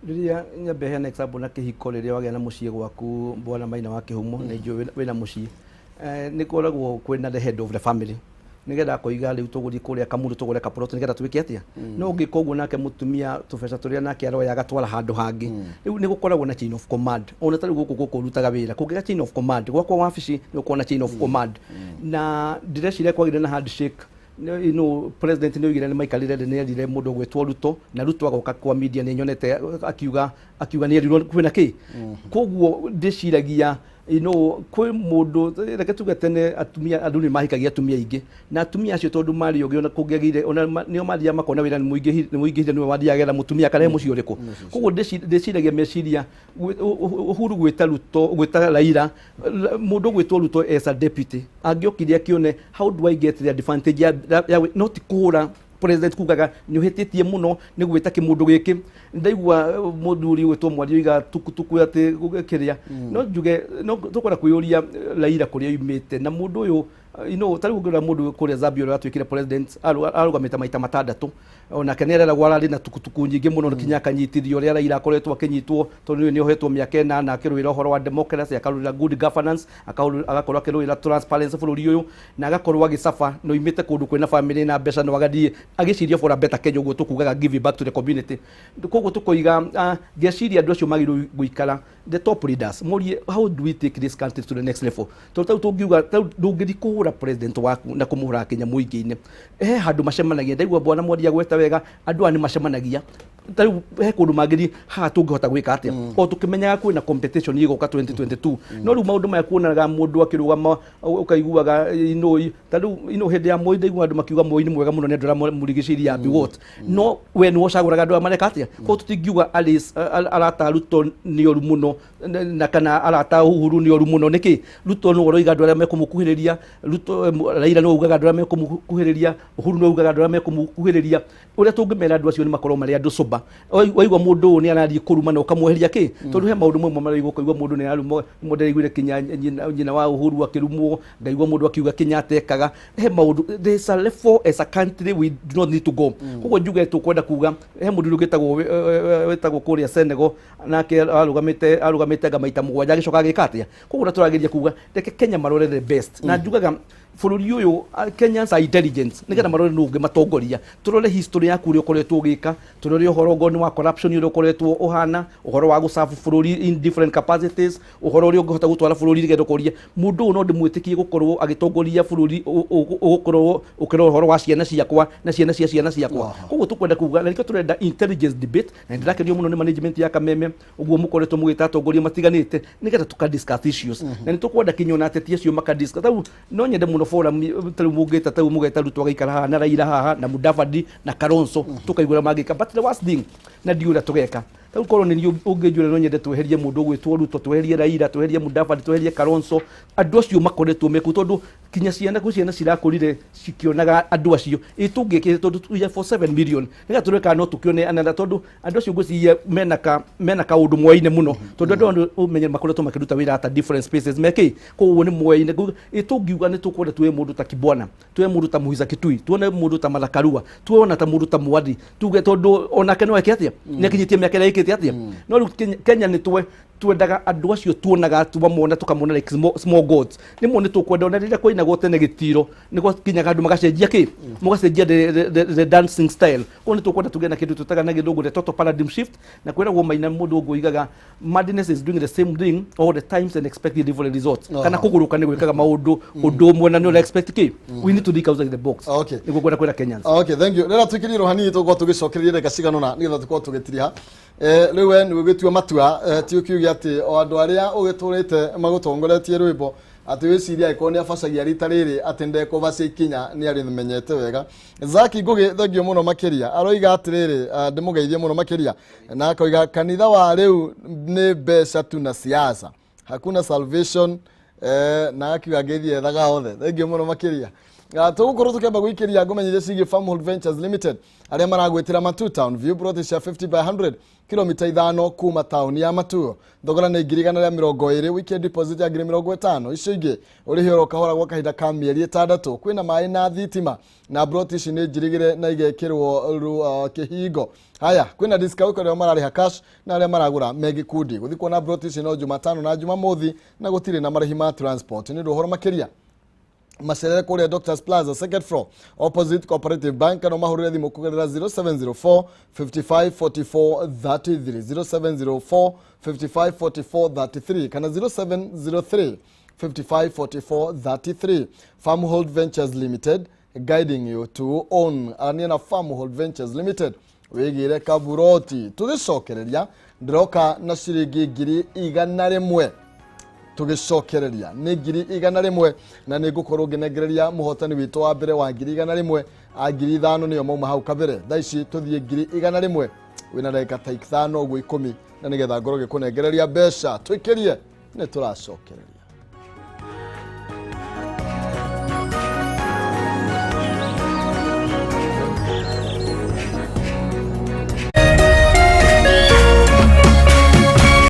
Rĩrĩa nyambe heana example na kĩhiko, rĩrĩa wagĩa na mũciĩ gwaku, bwana Maina wa kĩhumo, nĩ njũĩ wĩna mũciĩ, nĩ koragwo kwĩna the head of the family, nigetha akoiga rĩu tũgũthiĩ kũrĩa Kamuru tũgũre kaplot nigetha twĩke atĩa. No ũngĩka ũguo nake mũtumia tũbeca tũrĩa nake aroya agatwara handũ hangĩ. Rĩu nĩ gũkoragwo na chain of command. Ona ta rĩu gũkũ ũrutaga wĩra kũngĩga chain of command, gwakwa wabici nĩ ũkuona chain of command, na ndĩreciria kwagĩrĩire na handshake. President nĩ oigire nĩ maikarire thĩ, nĩ erire mũndũ ũgwĩtwo Ruto, na Ruto agoka kwa media, nĩ nyonete akiuga nĩ erirwo kwĩna kĩ. Koguo ndĩciragia kwĩ mũndũ, reke tuge tene atumia, andũ nĩ mahikagia atumia aingĩ, na atumia acio tondũ marĩ ũgĩ, ona kũngĩagĩire ona nĩo mathiaga makona wĩra nĩ mũingĩhire, nĩwe wathiaga getha mũtumia akarehe mũciĩ ũrĩkũ. Koguo ndĩciragia meciria Uhuru gwĩta Ruto, gwĩta Raila, mũndũ gwĩtwo Ruto as a deputy angĩokire akĩone how do I get the advantage ya not kũhũra president kugaga nĩ ũhĩtĩtie mũno nĩ gwĩta kĩmũndũ gĩkĩ. Ndaigua mũthuri gwĩtwo Mwaria oiga tukutuku atĩ kĩrĩa, no njuge no tũkwenda kwĩyũria Raila kũrĩa oimĩte na mũndũ ũyũ, ta rĩu ũngĩrora mũndũ kũrĩa Zambia ũrĩa watuĩkire president, arũgamĩte maita 6, onake nĩ areragwo ararĩ na tukutuku nyingĩ mũno kinya akanyitithio ũrĩa Raila akoretwo akĩnyitwo, tondũ nĩ ohetwo mĩaka 8 akĩrũĩra ũhoro wa democracy, akarũĩra good governance, agakorwo akĩrũĩra transparency bũrũri ũyũ, na agakorwo agĩcaba na oimĩte kũndũ kwĩna family na mbeca, no agathiĩ agĩciria for a better Kenya, ũguo tũkugaga give back to the community. Koguo tũkoiga, ngeciria andũ acio magĩrĩirwo gũikara, the top leaders, morie how do we take this country to the next level, tondũ tau tũngiuga tau ndũngĩthiĩ kũhũra president waku na kũmũhũra kinya mũingĩ-inĩ. He handũ macemanagia. Ndaigua bwana Mwaria gweta wega, andũ aya nĩ macemanagia. Ta rĩu he kũndũ mangĩthiĩ haha, tũngĩhota gwĩka atĩa o tũkĩmenyaga kwĩna competition ĩgũka 2022? No rĩu maũndũ maya kuonaga mũndũ akĩrũgama, ũkaiguaga ta rĩu hĩndĩ ya Moi, ndaigua andũ makiuga Moi nĩ mwega mũno nĩ andũ arĩa mũrigicĩirie ya Biwott, no we nĩwe ũcagũraga andũ aya mareka atĩa. Koguo tũtingiuga Alice arata Ruto nĩ oru mũno na kana arata Uhuru nĩ oru mũno. Nĩkĩ Ruto nĩwe ũroiga andũ arĩa mekũmũkuhĩrĩria? Ruto, Raila nĩwe ugaga andũ arĩa mekũmũkuhĩrĩria, Uhuru nĩwe ugaga andũ arĩa mekũmũkuhĩrĩria. Ũrĩa tũngĩmera andũ acio nĩ makorwo marĩ andũ sober. Waigua mũndũ ũyũ nĩ arathiĩ kũruma na ũkamweheria kĩ, tondũ he maũndũ mamwe maraigua, ũkaigua mũndũ nĩ araruma. Mũndũ ndĩraiguire kinya nyina wa Uhuru akĩrumwo, ngaigua mũndũ akiuga Kenyatta ekaga he maũndũ. There is a level as a country we do not need to go. Koguo njuge tũkwenda kuga he mũndũ wĩtagwo kũrĩa Senegal, nake arũgamĩte anga maita 7, agĩcoka agĩka atĩa. Koguo ũrĩa tũrageria kuga, reke Kenya marore the best, na njugaga Bũrũri ũyũ, Kenyans are intelligent, nĩgetha marore nũ ũngĩmatongoria. Tũrore history yaku, ũrĩa ũkoretwo ũgĩka, tũrore ũhoro ngoni wa corruption ũrĩa ũkoretwo ũhana, ũhoro wa gũcabu bũrũri in different capacities, ũhoro ũrĩa ũngĩhota gũtwara bũrũri, nĩgetha ũkoria mũndũ ũyũ no ndĩmwĩtĩkie gũkorwo agĩtongoria bũrũri, ũgũkorwo ũkĩrora ũhoro wa ciana ciakwa na ciana cia ciana ciakwa. Koguo tũkwenda kuga na nĩkĩo tũrenda intelligence debate, na nĩndĩrakenio mũno nĩ management ya Kameme ũguo mũkoretwo mũgĩta atongoria matiganĩte nĩgetha tũka discuss issues, na nĩ tũkwenda kinya ona ateti acio maka discuss. Rĩu no nyende mũno forum tarĩu mũngĩta, tarĩu mũgeta Ruto agaikara haha na Raila haha na Mudavadi na Kalonzo, tũkaigua ũrĩa mangĩka. But the worst thing, na ndiũĩ ũrĩa tũgeka, rĩu korwo nĩ niĩ ũngĩnjũra, no nyende tweherie mũndũ ũgwĩtwo Ruto, tweherie Raila, tweherie Mudavadi, tweherie Kalonzo, andũ acio makoretwo mekuo, tondũ kinya ciana, kwĩ ciana cirakũrire cikĩonaga andũ acio. Ĩ tũngĩkĩre, tondũ we are for 7 million, nĩgetha tũrore kana no tũkĩone another, tondũ andũ acio ngwĩciria mena kaũndũ moyaine mũno, tondũ andũ aya ũmenye makoretwo makĩruta wĩra at different spaces mekĩ, koguo nĩ moyaine. Ĩ tũngiuga nĩ tũkwenda tuoe mũndũ ta Kibwana, tuoe mũndũ ta Muhisa Kitui, tuone mũndũ ta Martha Karua, tuone ta mũndũ ta Mwathi, tuge tondũ onake no eke atĩa, nĩ akinyĩtie mĩaka ĩrĩa ĩkĩte atĩa. No rĩu Kenya nĩ twendaga andũ acio tuonaga, twamona tũkamona like small gods. Rĩmwe nĩ tũkwenda ona rĩrĩa kwainagwo tene gĩtiro, nĩ gwakinyaga andũ magacenjia kĩ, mũgacenjia the dancing style. Koguo nĩ tũkwenda tũgĩe na kĩndũ twĩtaga na Gĩthũngũ the total paradigm shift, na kwĩragwo maina mũndũ ũguo oigaga, "Madness is doing the same thing all the times and expecting different results." Kana kũgũrũka nĩ gwĩkaga maũndũ ũndũ ũmwe na nĩ ũra expect kĩ. We need to think outside the box. Nĩguo ngwenda kwĩra Kenyans. Okay, thank you. Rĩrĩa tũikĩrie hanini, tũgũkorwo tũgĩcokereria ndagĩka cigana ũna nĩgetha tũkorwo tũgĩtiriha. Rĩu we nĩ ũgĩtua matua, ti ũkiuge atĩ o andũ arĩa ũgĩtũrĩte magũtongoretie rwĩmbo, atĩ wĩcirie angĩkorwo nĩ abacagia rita rĩrĩ atĩ ndekũbacia ikinya, nĩ arĩmenyete wega. Zaki Ngugi, thank you mũno makĩria. Aroiga atĩrĩrĩ, ndĩmũgeithie mũno makĩria, na akoiga kanitha wa rĩu nĩ mbeca tu na siasa, hakuna salvation, na akiuga ngeithie ethaga othe. Thank you mũno makĩria. Tũgũkorwo tũkĩamba gwĩkĩria ngũmenyithia ciĩgiĩ Farmhold Ventures Limited, arĩa maragwĩtĩra Matu Town View, plot cia 50 by 100, kilomita 5 kuma taũni ya Matu. Thogora nĩ 120,000, weekend deposit ya 50,000, icio ingĩ ũrĩhe oro kahora gwa kahinda ka mĩeri 6. Kwĩna maĩ na thitima, na plot ici nĩ njirigĩre na igekĩrwo kĩhingo. Haya, kwĩna discount kũrĩa mararĩha cash na arĩa maragũra me gĩkundi. Gũthiĩ kuona plot ici no Jumatano na Jumamothi, na gũtirĩ na marĩhi ma transport. Nĩ ũndũ ũhoro makĩria, macerere kũrĩa Doctors Plaza, second floor, opposite Cooperative Bank, kana mahũrĩre thimũ kũgerera 0704 55 44 33, 0704 55 44 33 kana 0703 55 44 33. Farmhold Ventures Limited, guiding you to own. Arania na Farmhold Ventures Limited wĩgĩre kaburoti. Tũgĩcokereria ndĩroka na ciringi 100,000. Tũgĩcokereria nĩ 100,000, na nĩ ngũkorwo ngĩnengereria mũhotani witũ wa mbere wa 100,000. A 5,000 nĩyo mauma hau kabere. Thaa ici tũthiĩ 100,000. Wĩna ndagĩka ta 5 ũguo, 10, na nĩgetha ngorwo ngĩkũnengereria mbeca. Tũikĩrie, nĩ tũracokereria.